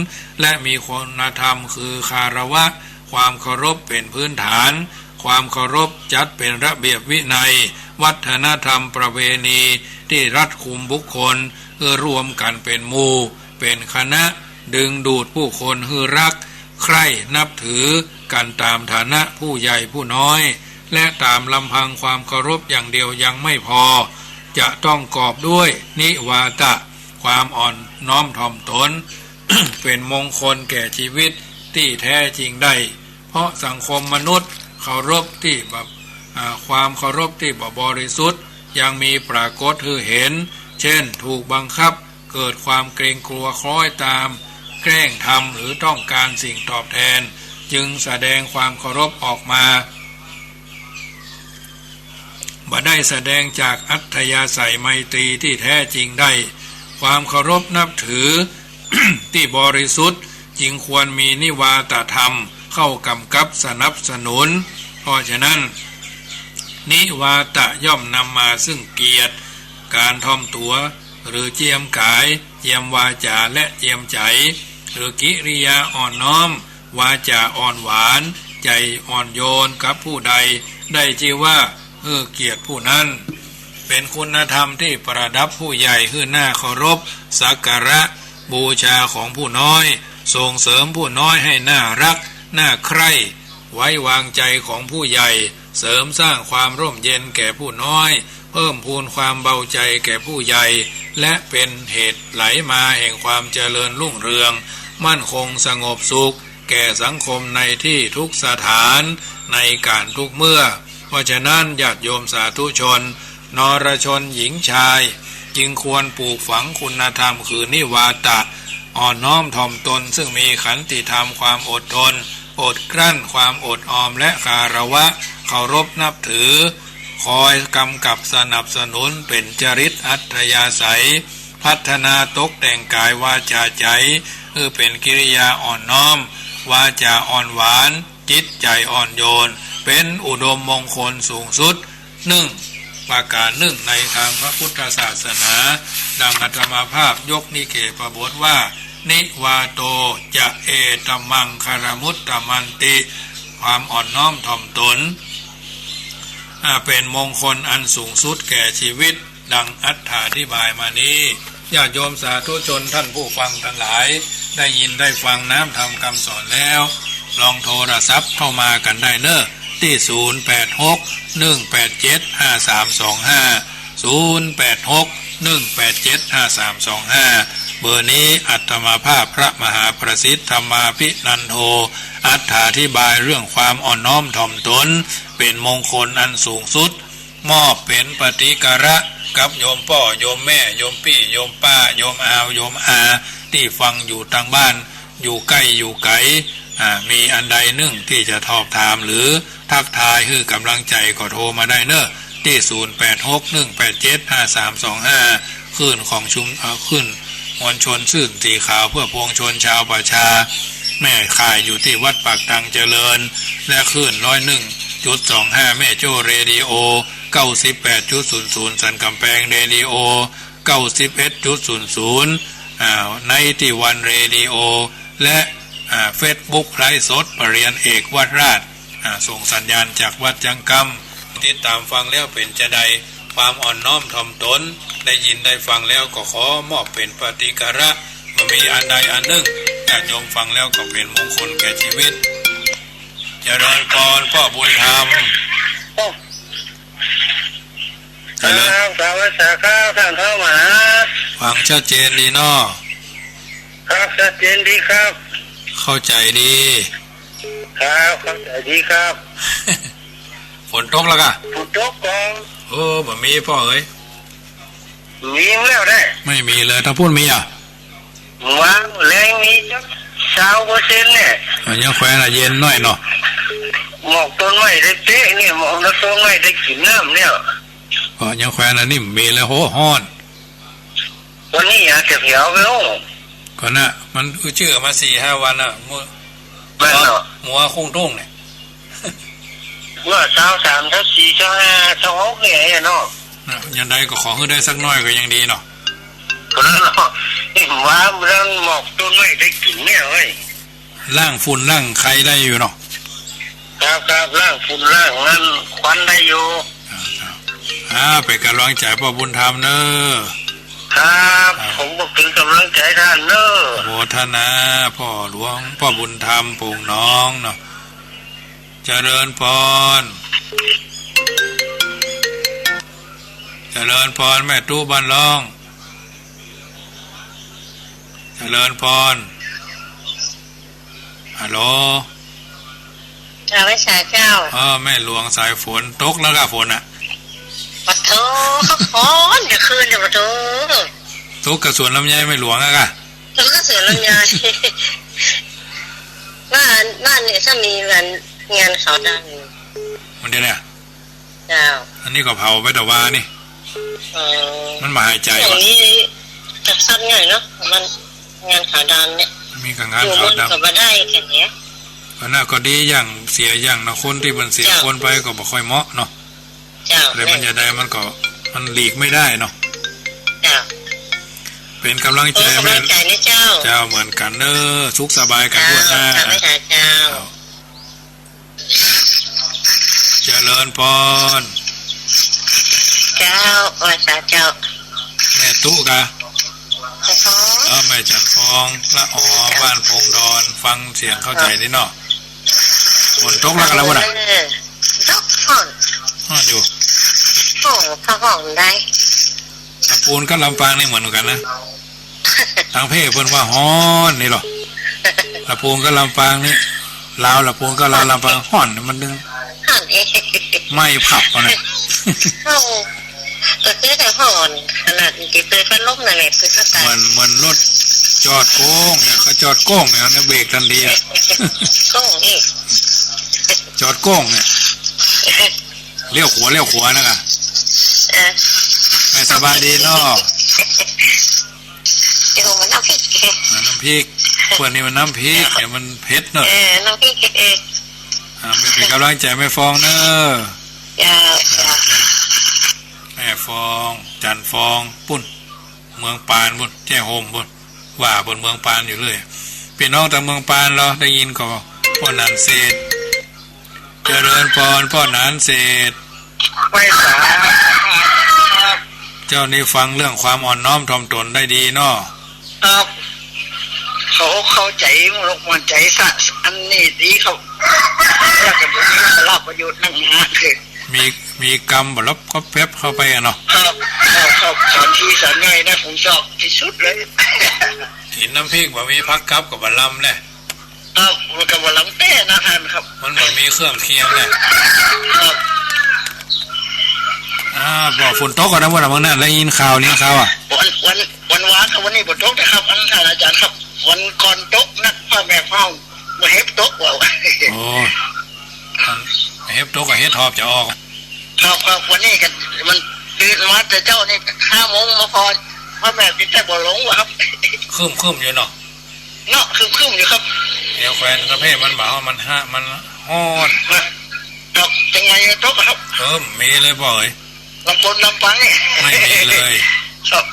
และมีคุณธรรมคือคารวะ ความเคารพเป๋นพื้นฐาน ความเคารพจัดเป๋นระเบียบวินัย วัฒนธรรมประเพณีตี้รัดกุมบุคคล หื้อรวมกั๋นเป๋นหมู่ เป๋นคณะ ดึงดูดผู้คนหื้อรัก ใคร่นับถือกั๋นต๋ามฐานะผู้ใหญ่ผู้น้อย และต๋ามลำพังความเคารพอย่างเดียวยังไม่พอ จะต้องกอบด้วยนิวาทะ ความอ่อนน้อมถ่อมตน เป๋นมงคลแก่ชีวิตตี้แท้จริงได้ เพราะสังคมมนุษย์เคารพตี้บ่ อ่า ความเคารพตี้บ่บริสุทธิ์ ยังมีปรากฏหื้อเห็น เช่น ถูกบังคับ เกิดความเกรงกลัวคล้อยตาม แกล้งทำหรือต้องการสิ่งตอบแทน จึงแสดงความเคารพออกมา บ่ได้แสดงจากอัธยาศัยไมตรีตี้แท้จริงได้ ความเคารพนับถือตี้บริสุทธิ์ จึงควรมีนิวาทธรรมเข้ากำกับสนับสนุน เพราะฉะนั้น นิวาทะย่อมนำมาซึ่งเกียรติ การถ่อมตั๋ว หรือเจียมกาย เจียมวาจา และเจียมใจ๋ หรือกิริยาอ่อนน้อม วาจาอ่อนหวาน ใจ๋อ่อนโยนกับผู้ใด ได้จื้อว่าหื้อเกียรติผู้นั้น เป๋นคุณธรรมตี้ประดับผู้ใหญ่หื้อน่าเคารพ สักการะ บูชาของผู้น้อย ส่งเสริมผู้น้อยให้น่ารัก น่าใคร่ ไว้วางใจของผู้ใหญ่ เสริมสร้างความร่มเย็นแก่ผู้น้อย เพิ่มพูนความเบาใจแก่ผู้ใหญ่ และเป๋นเหตุไหลมาแห่งความเจริญรุ่งเรือง มั่นคงสงบสุข แก่สังคมในตี้ทุกสถาน ในก๋าลทุกเมื่อ เพราะฉะนั้นญาติโยมสาธุชน นรชนหญิงชาย จึงควรปลูกฝังคุณธรรมคือนิวาทะ อ่อนน้อมถ่อมตน ซึ่งมีขันติธรรม ความอดทน อดกลั้น ความอดออม และคารวะ เคารพนับถือ คอยกำกับสนับสนุน เป๋นจริตอัธยาศัย พัฒนาตกแต่งกายวาจาใจ๋ หื้อเป๋นกิริยาอ่อนน้อม วาจาอ่อนหวาน จิตใจ๋อ่อนโยน เป๋นอุดมมงคลสูงสุด นึ่ง ประก๋าลนึ่งในตางพระพุทธศาสนา ดังอาตมาภาพยกนิเขปบทว่า นิวาโท จะ เอตมังคลมุตตมันติ ความอ่อนน้อมถ่อมตน อ่า เป๋นมงคลอันสูงสุดแก่ชีวิต ดังอธิบายมานี้ ญาติโยมสาธุชนท่านผู้ฟังตังหลาย ได้ยินได้ฟังน้ำธรรมคำสอนแล้ว ลองโทรศัพท์เข้ามากั๋นได้เน่อ ตี้ ศูนย์ แปด หก หนึ่ง แปด เจ็ด ห้า สาม สอง ห้า ศูนย์ แปด หก หนึ่ง แปด เจ็ด ห้า สาม สอง ห้า เบอร์นี้อาตมาภาพพระมหาประสิทธิ์ธรรมาภินันโท อธิบายเรื่องความอ่อนน้อมถ่อมตน เป๋นมงคลอันสูงสุด มอบเป๋นปฏิการะกับโยมป้อ โยมแม่ โยมปี้ โยมป้า โยมอาว โยมอา ตี้ฟังอยู่ตังบ้าน อยู่ใก้อยู่ไก๋ อ่า มีอันใดนึ่งตี้จะสอบถามหรือทักทายหื้อก๋ำลังใจ๋ก็โทรมาได้เน่อ ตี้ ศูนย์ แปด หก หนึ่ง แปด เจ็ด ห้า สาม สอง ห้า คลื่นของชุม เอ่อ คลื่นมวลชนคลื่นสีขาวเพื่อปวงชนชาวประชา แม่ข่ายอยู่ตี้วัดปากตังเจริญ และคลื่น ร้อยหนึ่งจุดสองห้า แม่โจ้เรดิโอ เก้าสิบแปดจุดศูนย์ศูนย์ สันก๋ำแปงเรดิโอ เก้าสิบเอ็ดจุดศูนย์ศูนย์ อ่า ไนตี้วันเรดิโอ และ อ่า เฟซบุ๊กไลฟ์สดปะเรียนเอกวัดราช อ่า ส่งสัญญาณจากวัดจังกำ ติดต๋ามฟังแล้วเป๋นจาใด ความอ่อนน้อมถ่อมตน ได้ยินได้ฟังแล้วก็ขอมอบเป๋นปฏิการะ บ่มีอันใดอันนึ่ง ญาติโยมฟังแล้วก็เป๋นมงคลแก่ชีวิต เจริญพรป้อบุญธรรม เจริญ ครับ กราบไหว้สาครับ ท่านพระมหา ฟังชัดเจนดีเนาะ ครับ ชัดเจนดีครับ เข้าใจ๋ดี ครับ เข้าใจ๋ดีครับ ฝนตกแล้วก่ะ ฝนตกก่อน โอ้ บ่มีป้อเอ๋ย มีแล้วได้ ไม่มีเลย ตางปู๊นมีอ่ะ วางแรงมีจักซาวเปอร์เซ็นต์เนี่ย อ่ะ ยังแควนอ่ะ เย็นหน้อยเนาะ หมอกต้นไม้ได้เตะเนี่ย หมอกต้นไม้ได้กิ๋นน้ำเนี่ย อ๋อ ยังแควนอ่ะ นี่มีแล้ว โห ฮ้อน วันนี้อาจจะเหี่ยวไปโอ้ ก่อนน่ะ มันอื้อจื้อมาสี่ห้าวันอ่ะ มัว แม่นเนาะ มัวคุ้งทุ่งเนี่ย ว่าซาวสาม ซาวสี่ ซาวห้า ซาวหกเนี่ยเนาะ น่ะ ยังใดก็ขอหื้อได้สักหน้อยก็ยังดีเนาะ เพราะนั้นเนาะ นี่ว่ามันหมอกต้นไม้ได้กิ๋นเนี่ยเว้ย ล้างฝุ่นล้างไขได้อยู่เนาะ ครับ ครับ ล้างฝุ่นล้างนั่นควันได้อยู่ ครับ ครับ อ่า เป๋นก๋ำลังใจ๋ป้อบุญธรรมเน่อ ครับ ครับ ผมก็เป๋นก๋ำลังใจ๋ท่านเน่อ โมทนา ป้อหลวง ป้อบุญธรรม โป่งหนองเนาะ เจริญพร เจริญพร แม่ตุ๊บ้านล่อง เจริญพร ฮัลโหล เจ้า ไหว้สาเจ้า เออ แม่หลวงสายฝน ตกแล้วก่ะฝนอ่ะ ปะโถ ฮ้อนจะคืนเนี่ย ปะโถ ตกกับสวนลำไยแม่หลวงอ่ะก่ะ ตกกับสวนลำไย บ้าน บ้านเนี่ยถ้ามีงาน งานขาวดำ มันเดี๋ยวเนี่ย เจ้า อันนี้ก็เผาไปแต่วานี่ อ๋อ มันบ่หายใจ๋ อย่าง ว่ะ นี้จัดสรรง่ายเนาะ มันงานขาวดำเนี่ย มีกับงานขาวดำ อยู่เมืองก็บ่ได้แค่เนี้ย ก็น่าก็ดีอย่างเสียอย่างเนาะ คนตี้มันเสีย เจ้า คนไปก็บ่ค่อยเหมาะเนาะ เจ้า แต่มันจะได้มันก็ มันหลีกไม่ได้เนาะ เจ้า เป๋นก๋ำลังใจ๋ โอ้ ก๋ำลังใจ๋นะเจ้า เจ้า เหมือนกั๋นเน่อ สุขสบายกั๋น เจ้า ทั่วหน้า เจ้า เจ้า เจริญพร เจ้า ไหว้สาเจ้า แม่ตุ๊ก่ะ จันทร์ฟอง เออ แม่จันทร์ฟอง ละออ บ้านโป่งดอน ฟังเสียงเข้าใจ๋นี่เนาะ ฝนตกแล้วก่ะ แล้วบ่น่ะ เออ ตกฮ้อน ฮ้อนอยู่ โอ้ ผ้าห่มได้ ลำพูนกับลำปางนี่เหมือนกั๋นนะ ตางเพเปิ้นว่าฮ้อนนี่หรอ ลำพูนกับลำปางนี่ ลาวลำพูนกับลาวลำปางฮ้อน มันนึ่ง ฮ้อนเอง ไหม้ผับเอานะ โอ้ ก็คือแต่ฮ้อนขนาดนี้เปิดพัดลมนั่นแหละ เปิดหน้าต่าง เหมือน เหมือนรถจอดโก้งเนี่ย เขาจอดโก้งเนี่ย เนี่ยเบรกทันทีอะ โก้งอีก จอดโก้งเนี่ย เลี้ยวขวา เลี้ยวขวานะกะ เออ แม่สบายดีเนาะ เดี๋ยวมันน้ำพริก อ่า น้ำพริก เปิ้นนี่มันน้ำพริกเนี่ย มันเผ็ดเนาะ เออ น้ำพริก เออ อ่า แม่เป๋นก๋ำลังใจ๋แม่ฟองเนาะ เจ้า เจ้า แม่ฟอง จันทร์ฟอง ปุ้น เมืองปานปุ้น แจ้ห่มปุ้น ว่าเปิ้นเมืองปานอยู่เรื่อย ปี้น้องตางเมืองปานลอ ได้ยินก่อ ป้อหนานเศรษฐ เจริญปอน ป้อหนานเศรษฐ ไหว้สา เจ้านี่ฟังเรื่องความอ่อนน้อมถ่อมตนได้ดีเนาะ ครับ เขาเข้าใจ๋ มนต์อกมนต์ใจ๋สะ อันนี้ดีครับ แล้วก็มีสาระประโยชน์นักหนาคือ มี มีกำบ่ลับก็แป๊บเข้าไปอะเนาะ ครับ ครับ ครับ สอนทีสอนง่ายนะ ผมชอบที่สุดเลย กิ๋นน้ำพริกบ่มีผักกับก็บ่ลำแหละ ครับ มันก็บ่ลำแต๊นะท่านครับ มันบ่มีเครื่องเคียงแหละ ครับ อ่า บ่ฝนตกก่อนนะ วันหลังนั้นได้ยินข่าว ได้ยินข่าวอะ วัน วัน วันวานครับ วันนี้บ่ตกนะครับ อันท่านอาจารย์ครับ วันก่อนตกนัก พ่อแม่เฮา บ่เห็บตกว่า โอ้ เห็บตกก็เห็ดหอบจะออก ครับ ครับ วันนี้ก็มันตื่นมาแต่เจ๊านี่ห้าโมงมาพอ พ่อแม่ปิดแต่บ่ลงว่ะครับ ครึ้มๆ อยู่เนาะ เนาะ ครึ้มๆ อยู่ครับ แถวแขวงสะแพร่มันบ่า มันฮะ มันฮ้อน ครับ จังไงตกครับ เออ มีเลยป้อเอ๋ย ลำพูนลำปางนี่ ไม่มีเลย ครับ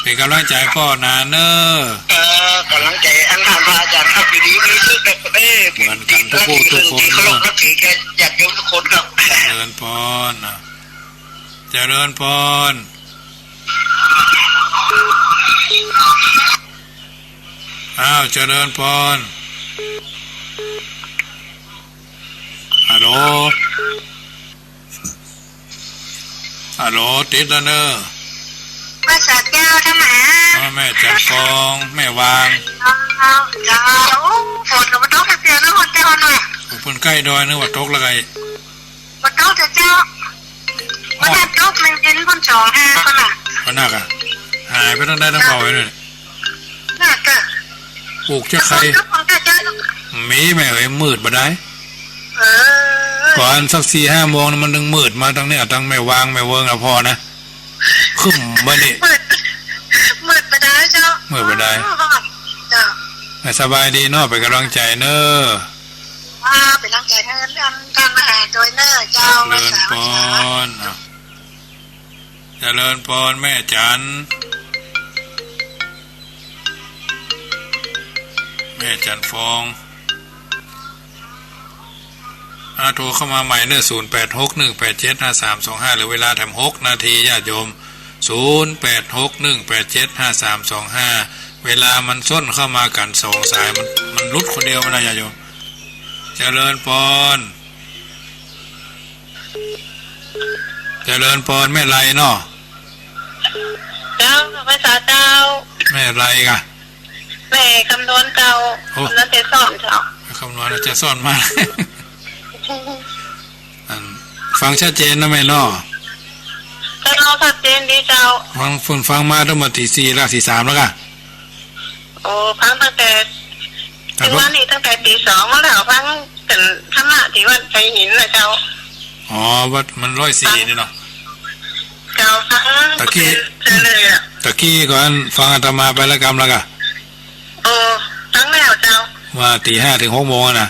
เป๋นก๋ำลังใจ๋ป้อหนานเน่อ เออ ก๋ำลังใจ๋อันท่านพระอาจารย์ครับ อยู่ดีมีสุขครับ เอ้ย เหมือนกั๋นกู้ผู้กู้คน ตี้เคารพนับถือแก่ญาติโยมกู้คนครับ เจริญปอนนะ เจริญปอน อ้าว เจริญปอน ฮัลโหล ฮัลโหล ติดแล้วเน่อ ไหว้สาเจ้าท่านมหา อ๋อ แม่จันทร์ฟอง แม่วาง เจ้า เจ้า โอ้ ฝนก็บ่ตกเสียเนาะ ฝนแต่อ่อนหน่อย โอ้ เปิ้นใก้ดอย นึกว่าตกแล้วไง บ่ตกเจ้า บ่ได้ตกเลย เย็นพ่นสองห้าก็น่ะ ก็นักอะ หายไปตั้งได้ตั้งเบาเลยเนี่ย น่าจะ ปลูกจะใคร ตกของเจ้า มีแม่เอ๋ย มืดบ่ได้ เออ ก่อนสักสี่ห้าโมงนะ มันถึงมืดมาตั้งเนี่ย ตั้งแม่วางแม่เวิงอะพอนะ ครึ้มบ่นี่ มืด มืดบ่ได้เจ้า มืดบ่ได้ เจ้า สบายดีเนาะ เป๋นก๋ำลังใจ๋เน่อ อ่า เป๋นก๋ำลังใจ๋หื้อท่านมหาโดยเน่อเจ้า เจริญปอน เจริญปอน แม่จันทร์ แม่จันทร์ฟอง อ่า โทรเข้ามาใหม่เน่อ ศูนย์แปดหกหนึ่งแปดเจ็ดห้าสามสองห้า เหลือเวลาแถมหกนาที ญาติโยม ศูนย์แปดหกหนึ่งแปดเจ็ดห้าสามสองห้า เวลามันส้นเข้ามากั๋นสองสาย มัน มันหลุดคนเดียวบ่ได้ ญาติโยม เจริญปอน เจริญปอน แม่ไรเนาะ เจ้า ไหว้สาเจ้า แม่ไรกะ แม่คำนวณเจ้า โอ้ คำนวณเจซ้อนเจ้า คำนวณเจซ้อนมา อัน ฟังชัดเจนนะแม่เนาะ เจ้า ชัดเจนดีเจ้า ฟัง ฟัง ฟังมาตั้งแต่ตีสี่แล้ว ตีสามแล้วกะ โอ้ ฟังตั้งแต่ ครับ เมื่อวานนี้ตั้งแต่ตีสองมาแล้ว ฟังเป๋นธรรมะตี้วัดไผ่หินน่ะเจ้า อ๋อ วัดมันร้อยสี่นี่เนาะ เจ้า ฟัง ตะกี้ เป๋นเลยอะ ตะกี้ก่อนฟังอาตมาไปละกำแล้วกะ โอ้ ฟังแล้วเจ้า ว่าตีห้าถึงหกโมงอะนะ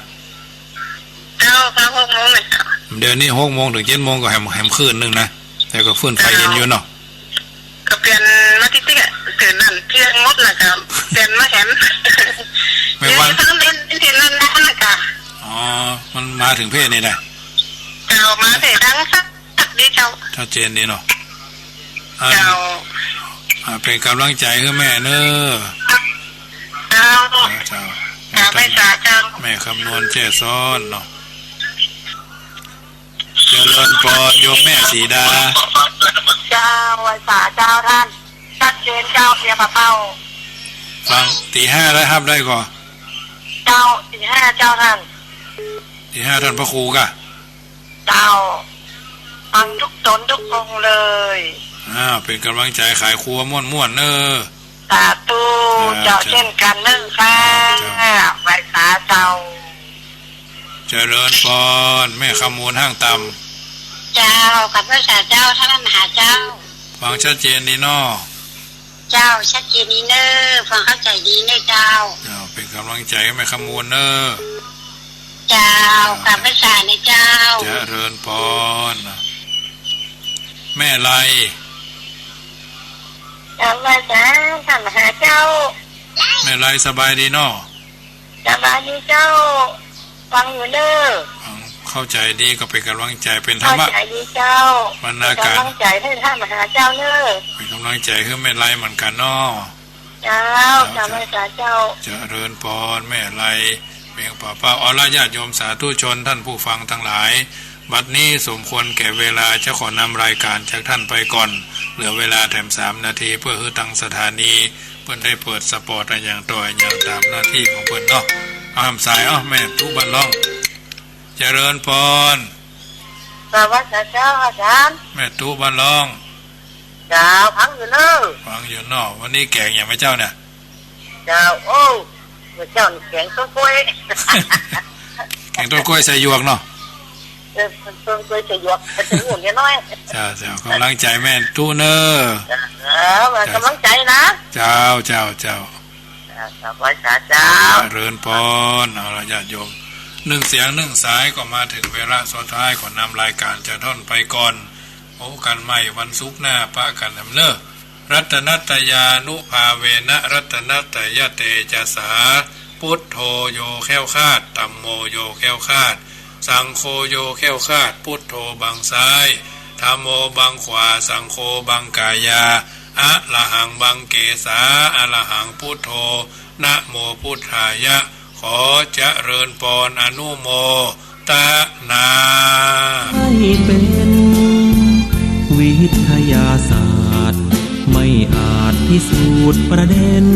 เจ้า ฟังหกโมงเลยเจ้า เดี๋ยวนี้หกโมงถึงเจ็ดโมงก็แหม แหมคืนนึ่งนะ แต่ก็ฟื้นไฟเย็นอยู่เนาะ ก็เปลี่ยนมาตี้ตี้อะ ตื่นนั่นเที่ยงหมดแล้วก็เปลี่ยนมาแหม ไม่ว่า เดี๋ยวนี้ฟังเล่นเล่นเล่นนั่นนะกะ อ๋อ มันมาถึงเพศนี่แหละ เจ้า มาเสียงดังสักดีเจ้า ชัดเจนดีเนาะ อ่า เจ้า อ่า เป๋นก๋ำลังใจ๋หื้อแม่เน่อ เจ้า เจ้า เจ้า แม่คำ แม่คำนวณแจ้ซ้อนเนาะ เจริญปอน โยมแม่สีดา เจ้า ไหว้สาเจ้าท่าน ชัดเจนเจ้า เปียปะเป้า ฟัง ตีห้าได้ฮับได้ก่อ เจ้า ตีห้าเจ้าท่าน ตีห้าท่านพระครูกะ เจ้า ฟังทุกต๋นทุกองค์เลย อ้าว เป๋นก๋ำลังใจ๋ขายครัวม่วนๆ เน่อ สาธุ เจ้า เจ้า เจ้า เช่นกั๋นเน่อค่ะ เจ้า ไหว้สาเจ้า เจริญปอน แม่คำมูลห้างต่ำ เจ้า กับพระสาเจ้า ท่านมหาเจ้า ฟังชัดเจนดีเนาะ เจ้า ชัดเจนดีเน่อ ฟังเข้าใจ๋ดีเน่อเจ้า เจ้า เป๋นก๋ำลังใจ๋แม่คำมูลเน่อ เจ้า เจ้า กับพระสาเน่อเจ้า เจริญปอน แม่ไร กับพระสา ท่านมหาเจ้า แม่ไรสบายดีเนาะ สบายดีเจ้า ฟังอยู่เน่อ ฟัง ค เข้าใจ๋ดีก็เป๋นก๋ำลังใจ๋ เป๋นธรรมะ เข้าใจ๋ดีเจ้า บรรณาการ เป๋นก๋ำลังใจ๋หื้อต้านมหาเจ้าเน่อ เป๋นก๋ำลังใจ๋หื้อแม่ไลเหมือนกั๋นเนาะ เจ้า เจ้า เจ้า เจ้า เมตต๋าเจ้า เจริญปอน แม่ไล เป๋นป๋าเป้า เอาละ ญาติโยมสาธุชน ท่านผู้ฟังตังหลาย บัดนี้สมควรแก่เวลา จะขอนำรายการจากท่านไปก่อน เหลือเวลาแถมสามนาที เปื้อหื้อตังสถานีเปิ้นได้เปิดสปอตอะหยังต่ออะหยังต๋ามหน้าตี้ของเปิ้นเนาะ เอาห้ามสาย เอาแม่ตุ๊บ้านล่อง เจริญปอน สวัสดีเจ้าอาจ๋ารย์ แม่ตุ๊บ้านล่อง เจ้า ฟังอยู่เน่อ ฟังอยู่เนาะ วันนี้แก๋งอะหยังแม่เจ้าเนี่ย เจ้า โอ้ แม่เจ้านี่แก๋งต้นกล้วย แก๋งต้นกล้วยใส่หยวกเนาะ เออ ต้นกล้วยใส่หยวก ใส่หยวกน้อยๆ เจ้า เจ้า ก๋ำลังใจ๋แม่ตุ๊เน่อ เออ เจ้า ก๋ำลังใจ๋นะ เจ้า เจ้า เจ้า เจ้า เจ้า ไหว้สาเจ้า เจริญปอน เอาละญาติโยม นึ่งเสียงนึ่งสายก็มาเถิงเวลาสุดท้าย ขอนำรายการจะต้อนไปก่อน พบกั๋นใหม่วันศุกร์หน้า ปะกั๋นแหมเน่อ รัตนัตตยานุภาเวนะ รัตนัตตยเตจสา พุทโธโยแคล้วคลาด ธัมโมโยแคล้วคลาด สังโฆโยแคล้วคลาด พุทโธบังซ้าย ธัมโมบังขวา สังโฆบังกายา อะระหังบังเกสา อะระหังพุทโธ นะโมพุทธายะ ขอเจริญปอน อนุโมทนา ให้เป๋นวิทยาศาสตร์ ไม่อาจพิสูจน์ประเด็น